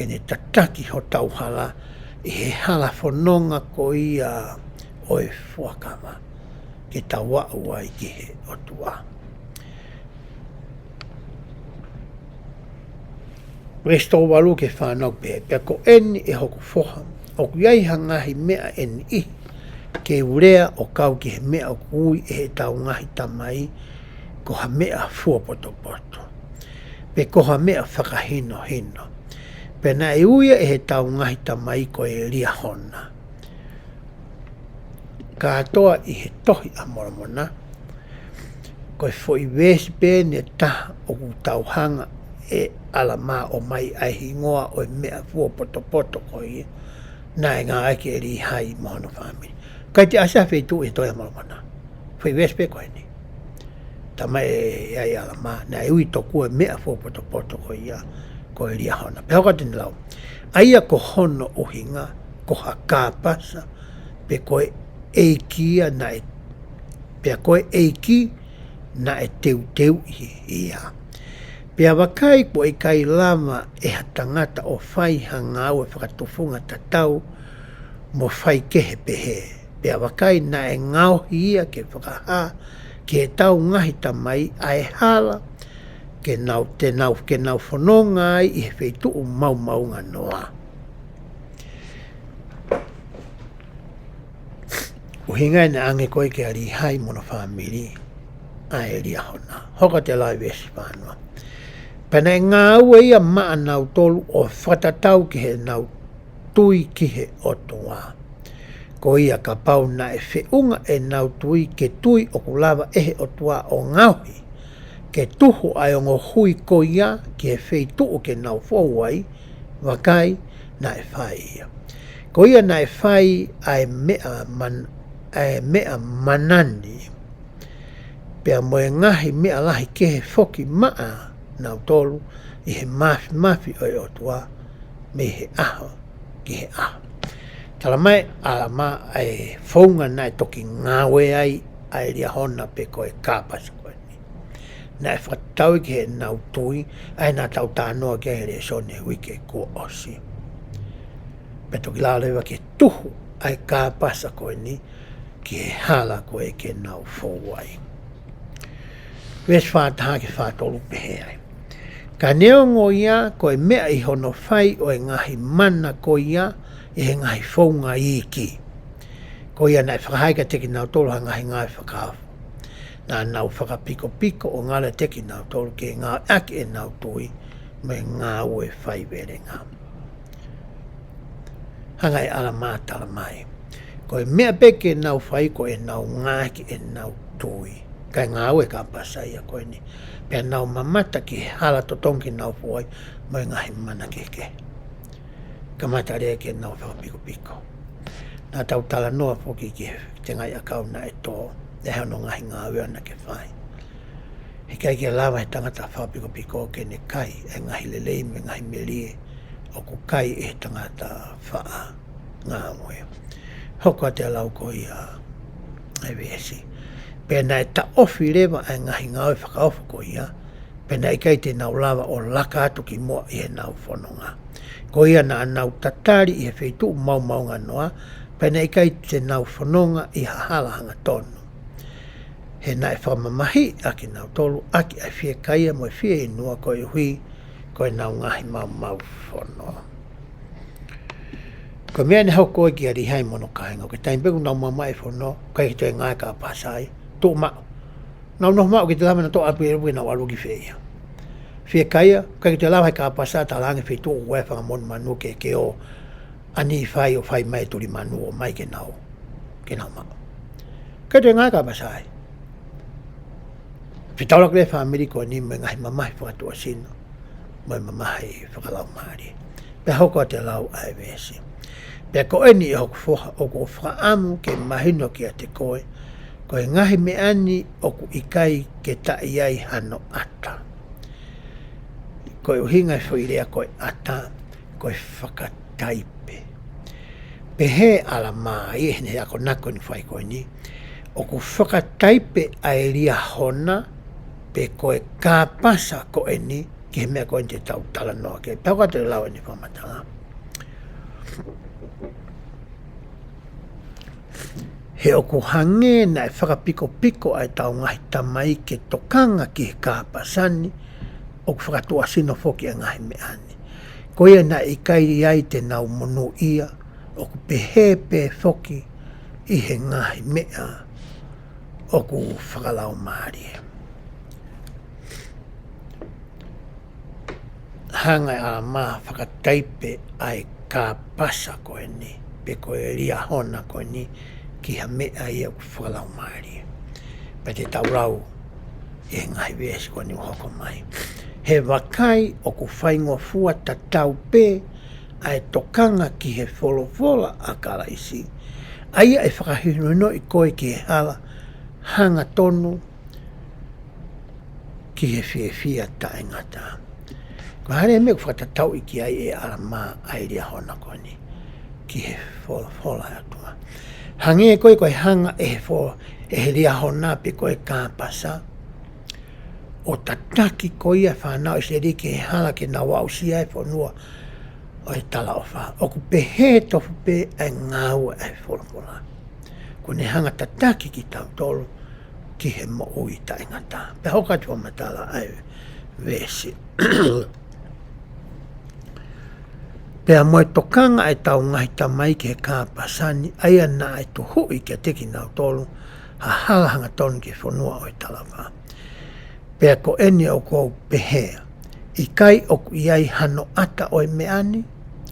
ke ne tataki hotau hala ʻi he hala fononga ko ia ʻo e fuakava, ke tau aʻu ai ki he ʻOtua. Veesi tolu valu ki he fā naʻe pehē: Pea ko eni, ʻe hoku foha, ʻoku ʻi ai ha ngaahi meʻa ʻe niʻihi ke u lea ʻo kau ki he meʻa ʻoku ui ʻe heʻetau ngaahi tamai ko ha meʻa fuopotopoto, pe ko ha meʻa fakahinohino. Pea naʻe ui ia ʻe heʻetau ngaahi tamai ko e Liahona. Kātoa ʻi he Tohi ʻa Molomona, ko e foʻi veesi pē ʻeni ʻe taha ʻoku tau hanga ʻe ʻAlamā ʻo ʻomai ʻa e hingoa ʻo e meʻa fuopotopoto ko ia naʻe ngāueʻaki ʻe Līhai mo hono fāmili. ʻIkai toe ʻasi ha feituʻu ʻi he Tohi ʻa Molomona. Foʻi veesi pē ko eni. Talamai ʻe ʻAlamā naʻe ui tokua e meʻa fuopotopoto ko ia ko e Liahona. Pea hoko atu ʻene lau: ʻA ia ko hono ʻuhinga, ko ha kāpasa, pe ko e ʻeiki ia naʻe, pea ko e ʻeiki naʻe teuteuʻi ia. Pea vakai, kuo ʻikai lava ʻe ha tangata ʻo fai ha ngāue fakatufunga tatau mo faikehe pehē. Pea vakai, naʻe ngaohi ia ke fakahā ki heʻetau ngaahi tamai ʻa e hala ke nau, te nau, ke nau fononga ai ʻi he feituʻu maomaonganoa. ʻUhinga ʻena ʻange ko ē kia Līhai mo hono fāmili ʻa e Liahona. Hoko atu e lau ʻa e veesi fā noa: Pea naʻe ngāue ia maʻanautolu ʻo fakatatau ki heʻenau tui ki he ʻOtua. Ko ia, kapau naʻe feʻunga ʻenau tui ke tui ʻoku lava ʻe he ʻOtua ʻo ngaohi ke tuhu ʻa e ongo hui ko ia ki he feituʻu ke nau fou ai, vakai, naʻe fai ia. Ko ia naʻe fai ʻa e meʻa man-, ʻa e meʻa manani, pea mo e ngaahi meʻa lahi kehe foki maʻanautolu ʻi he māfimafi ʻo e ʻOtua mei he ʻaho ki he ʻaho. Talamai ʻe ʻAlamā ʻa e founga naʻe toki ngāue ai ʻa e Liahona pe ko e kāpasa ko eni. Naʻe fakatatau ki heʻenau tui, ʻa ia naʻa tau talanoa ki ai he lēsoni ʻo e uike kuo ʻosi. Pea toki lava leva ke tuhu ʻa e kāpasa ko eni ki he hala ko ē ke nau fou ai. Veesi fā taha ki he fā tolu pehē ai: Ka neongo ia, ko e meʻa ʻi hono fai ʻo e ngaahi mana ko ia ʻi he ngaahi founga iiki, ko ia naʻe fakahā kiate kinautolu ha ngaahi ngāue fakaofo. Naʻa nau fakapikopiko ʻo ngalo kiate kinautolu ke ngāueʻaki ʻenau tui mo e ngāue faivelenga. Hanga ʻe ʻAlamā ʻo talamai, ko e meʻa pē ke nau fai ko ʻenau ngāueʻaki ʻenau tui. Kae ngāue e kāpasa ia ko eni. Pea nau mamata ki he hala totonu ke nau fou ai mo e ngaahi mana kehekehe. Kamata leva ke nau fakapikopiko. Naʻa tau talanoa foki ki he tengaʻi ʻakau naʻe tō, ʻi hono ngaahi ngāue naʻa ke fai. He ʻikai ke lava he tangata fakapikopiko ke ne kai e ngaahi lelei mo e ngaahi melie ʻoku kai ʻe he tangata faʻa ngāue. Hoko atu e lau ko ia ʻa e veesi: Pea naʻe taʻofi leva ʻa e ngaahi ngāue fakaofo ko ia, pea naʻe ʻikai te nau lava ʻo laka atu ki muʻa ʻi heʻenau fononga. Ko ia naʻa nau tatali ʻi he feituʻu maomaonganoa, pea naʻe ʻikai te nau fononga ʻi ha hala hangatonu. He naʻe fakamamahiʻi ʻa kinautolu ʻaki ʻa e fiekaia mo e fieinua koeʻuhi ko ʻenau ngaahi maumau fono. Ko e meʻa naʻe hoko ko ē kia Līhai mo hono kāinga, ko e taimi pē ʻoku nau maumauʻi e fono, ʻikai ke toe ngāue e kāpasa ai, tuʻu maʻu. Nau nofo maʻu ke te lava naʻa toe ʻalu pē ʻo nau ʻalu ki fē ia. Fiekaia, ʻikai ke toe lava he kāpasa ʻo talaange e feituʻu ʻoku ʻi ai e fanga monumanu ke, ke ō ʻa Nīfai ʻo fai mai e tuli manu ʻo ʻomai ke nau, ke nau maʻu. ʻIkai toe ngāue e kāpasa ai. Fetaulaki leva e fāmili ko eni mo e ngaahi mamahi fakatuʻasino mo e mamahi fakalaumālie. Pea hoko atu e lau ʻa e veesi: Pea ko eni, ʻe hoku foha, ʻoku ou fakaʻamu ke mahino kiate koe, ko e ngaahi meʻa ni ʻoku ʻikai ke taʻe ʻi ai hano ʻata. Ko e ʻuhinga e foʻi lea ko e ʻata, ko e fakataipe. Pehē ʻe ʻAlamā ʻi heʻene akonaki ʻo ne fai ko eni, ʻoku fakataipe ʻa e Liahona, pe ko e kāpasa ko eni, ki he meʻa ko eni te tau talanoa ki ai. Pea ʻoku ou lau eni fakamatala. He ʻoku hangē naʻe fakapikopiko ʻa e tau ngaahi tamai ke tokanga ki he kāpasa ni, ʻoku fakatuʻasino foki ʻa e ngaahi meʻa ni. Ko ia naʻe ʻikai ai te nau monūʻia, ʻoku pehē pē foki ʻi he ngaahi meʻa ʻoku fakalaumālie. Hanga ʻe ʻAlamā ʻo fakataipe ʻa e kāpasa ko eni, pe ko e Liahona ko eni, ki ha meʻa ia ʻoku fakalaumālie. Pea te tau lau ʻi he ngaahi veesi ko eni ʻoku hoko mai. He vakai, ʻoku faingofua tatau pē ʻa e tokanga ki he folofola ʻa Kalaisi, ʻa ia ʻe fakahinohinoʻi koe ki he hala hangatonu ki he fiefia taʻengata. Ko e hā leva e meʻa ʻoku fakatatauʻi ki ai ʻe ʻAlamā ʻa e Liahona ko eni ki he folofola ʻa e ʻOtua? Hangē ko e, ko e hanga ʻe he fo-, ʻe he Liahona pe ko e kāpasa, ʻo tataki ko ia e fānau ʻIsileli ki he hala ke nau aʻusia e fonua ʻo e talaʻofa. ʻOku pehē tofu pē ʻa e ngāue ʻa e folofola. ʻOku ne hanga tataki kitautolu ki he moʻui taʻengata. Pea hoko atu ʻo matala ʻa e veesi. Pea mo e tokanga ʻa e tau ngaahi tamai ki he kāpasa ni, ʻa ia naʻe tuhuʻi kiate kinautolu ha hala hangatonu ki he fonua ʻo e talaʻofa. Pea ko eni ʻoku ou pehē, ʻikai ʻoku ʻi ai hano ʻata ʻo e meʻa ni?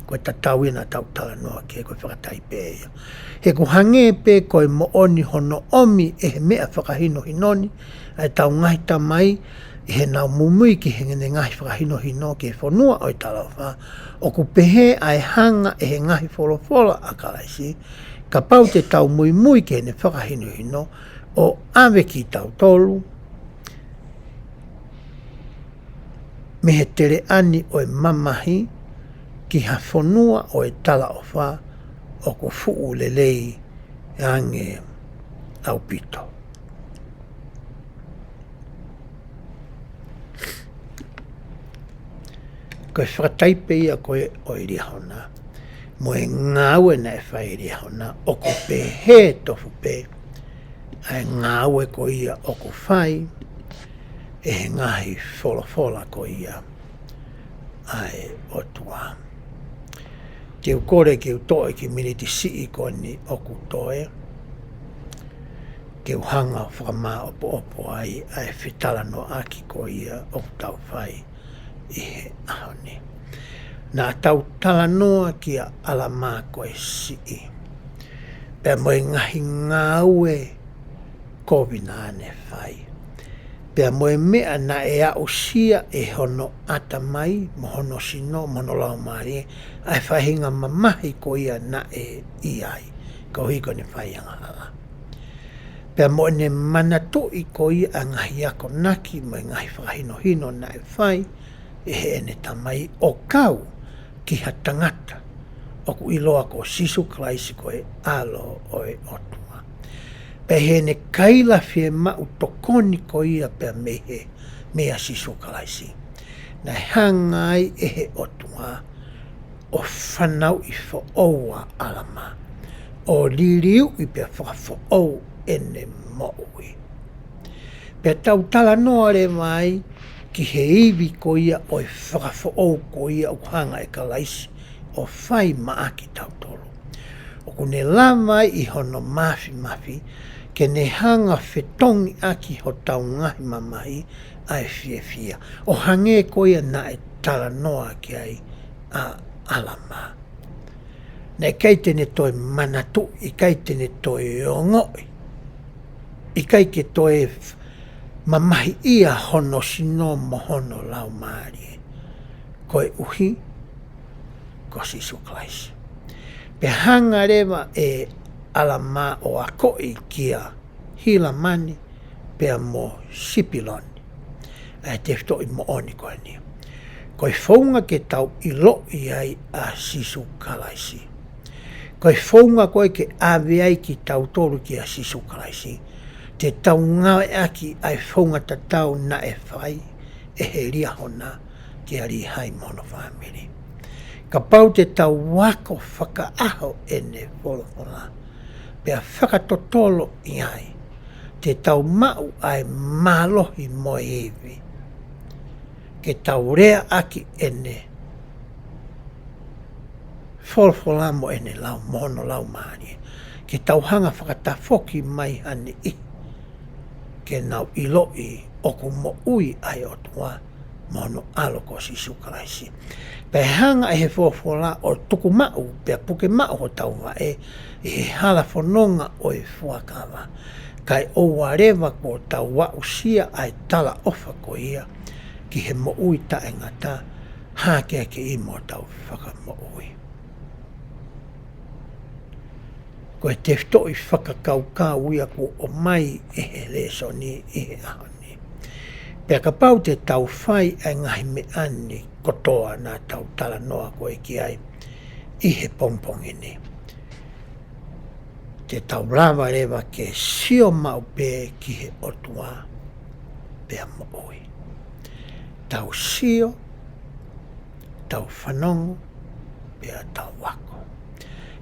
Ko e tatau ia naʻa tau talanoa ki ai, ko e fakataipe ia. He ʻoku hangē pē ko e moʻoni hono ʻomi ʻe he meʻa fakahinohino ni ʻa e tau ngaahi tamai, ʻi heʻenau muimui ki heʻene ngaahi fakahinohino ki he fonua ʻo e talaʻofa, ʻoku pehē ʻa e hanga ʻe he ngaahi folofola ʻa Kalaisi, kapau te tau muimui ki heʻene fakahinohino, ʻo ʻave kitautolu mei he teleʻa ni ʻo e mamahi ki ha fonua ʻo e talaʻofa ʻoku fuʻu lelei ange ʻaupito. Ko e fakataipe ia ko ē ʻo e Liahona, mo e ngāue naʻe fai ʻe Liahona, ʻoku pehē tofu pē ʻa e ngāue ko ia ʻoku fai ʻe he ngaahi folofola ko ia ʻa e ʻOtua. Te u kole ke u toe ki he miniti siʻi ko eni ʻoku toe, ke u hanga ʻo fakamāʻopoʻopo ai ʻa e fetalanoaʻaki ko ia ʻoku tau fai ʻi he ʻaho ni. Naʻa tau talanoa kia ʻAlamā ko e siʻi, pea mo e ngaahi ngāue kovi naʻa ne fai, pea mo e meʻa naʻe aʻusia ʻe hono ʻatamai, mo hono sino, mo hono laumālie, ʻa e faʻahinga mamahi ko ia naʻe ʻi ai, koeʻuhi ko ʻene fai angahala. Pea mo ʻene manatuʻi ko ia ʻa e ngaahi akonaki mo e ngaahi fakahinohino naʻe fai ʻe heʻene tamai, ʻo kau ki ha tangata ʻoku ʻiloa ko Sīsū Kalaisi ko e ʻAlo ʻo e ʻOtua. Pea ʻi heʻene kaila fiemaʻu tokoni ko ia pea mei he, meia Sīsū Kalaisi, naʻe hanga ai ʻe he ʻOtua ʻo fanauʻi foʻou ʻa ʻAlamā, ʻo liliuʻi pea fakafoʻou ʻene moʻui. Pea tau talanoa leva ai ki he ivi ko ia ʻo e fakafoʻou ko ia ʻoku hanga ʻe Kalaisi ʻo fai maʻa kitautolu. ʻOku ne lava ai ʻi hono māfimafi ke ne hanga fetongiʻaki hotau ngaahi mamahi ʻa e fiefia, ʻo hangē ko ia naʻe talanoa ki ai ʻa ʻAlamā. Naʻe ʻikai te ne toe manatuʻi, ʻikai te ne toe ongoʻi, ʻikai ke toe f-, mamahiʻia hono sino mo hono laumālie, koeʻuhi ko Sīsū Kalaisi. Pea hanga leva ʻe ʻAlamā ʻo akoʻi kia Hilamani pea mo Sipiloni ʻa e tefitoʻi moʻoni ko eni. Ko e founga ke tau ʻiloʻi ai ʻa Sīsū Kalaisi, ko e founga ko ē ke ʻave ai kitautolu kia Sīsū Kalaisi, te tau ngāueʻaki ʻa e founga tatau naʻe fai ʻe he Liahona, kia Līhai mo hono fāmili. Kapau te tau ako fakaʻaho ʻene folofola, pea fakatotolo ʻi ai, te tau maʻu ʻa e mālohi mo e ivi ke tau leaʻaki ʻene folofola mo ʻene lau, mo hono laumālie, ke tau hanga fakatafoki mai ha niʻihi ke nau ʻiloʻi ʻoku moʻui ʻa e ʻOtua mo hono ʻAlo ko Sīsū Kalaisi. Pea hanga ʻe he folofola ʻo tuku maʻu, pea puke maʻu hotau vaʻe ʻi he hala fononga ʻo e fuakava, kae ʻoua leva kuo tau aʻusia ʻa e talaʻofa ko ia ki he moʻui taʻengata, hākeakiʻi mo hotau fakamoʻui. Ko e tefitoʻi fakakaukau ia kuo ʻomai ʻe he lēsoni ʻi he ʻaho ni. Pea kapau te tau fai ʻa e ngaahi meʻa ni kotoa naʻa tau talanoa ko ē ki ai ʻi he pongipongi ni, te tau lava leva ke sio maʻu pē ki he ʻOtua pea moʻui. Tau sio, tau fanongo, pea tau ako.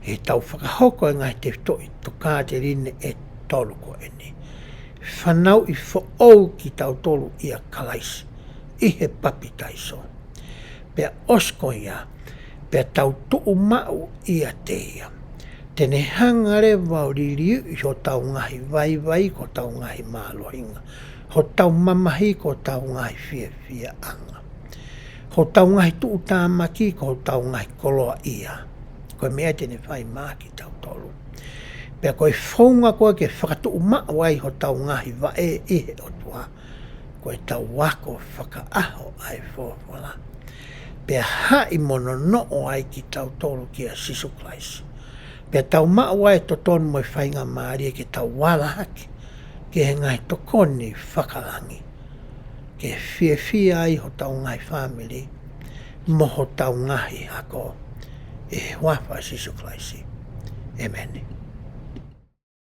He tau fakahoko e ngaahi tefitoʻi tokāteline ʻe tolu ko eni. Fanauʻi foʻou kitautolu ʻia Kalaisi ʻi he papitaiso. Pea ʻosi ko ia, pea tau tuʻu maʻu ʻiate ia, te ne hanga leva ʻo liliuʻi hotau ngaahi vaivai, ko hotau ngaahi mālohinga, hotau mamahi, ko hotau ngaahi fiefiaʻanga, hotau ngaahi tuʻutāmaki, ko hotau ngaahi koloaʻia. Ko e meʻa te ne fai maʻa kitautolu. Pea ko e founga ko ē ke fakatuʻu maʻu ai hotau ngaahi vaʻe ʻi he ʻOtua, ko e tau ako fakaʻaho ʻa e folofola, pea haʻi mo nonoʻo ai kitautolu kia Sīsū Kalaisi. Pea tau maʻu ai e totonu mo e faingamālie ke tau ala hake ki he ngaahi tokoni fakalangi, ke fiefia ai hotau ngaahi fāmili mo hotau ngaahi ako, ʻi he huafa ʻo Sīsū Kalaisi. ʻĒmeni.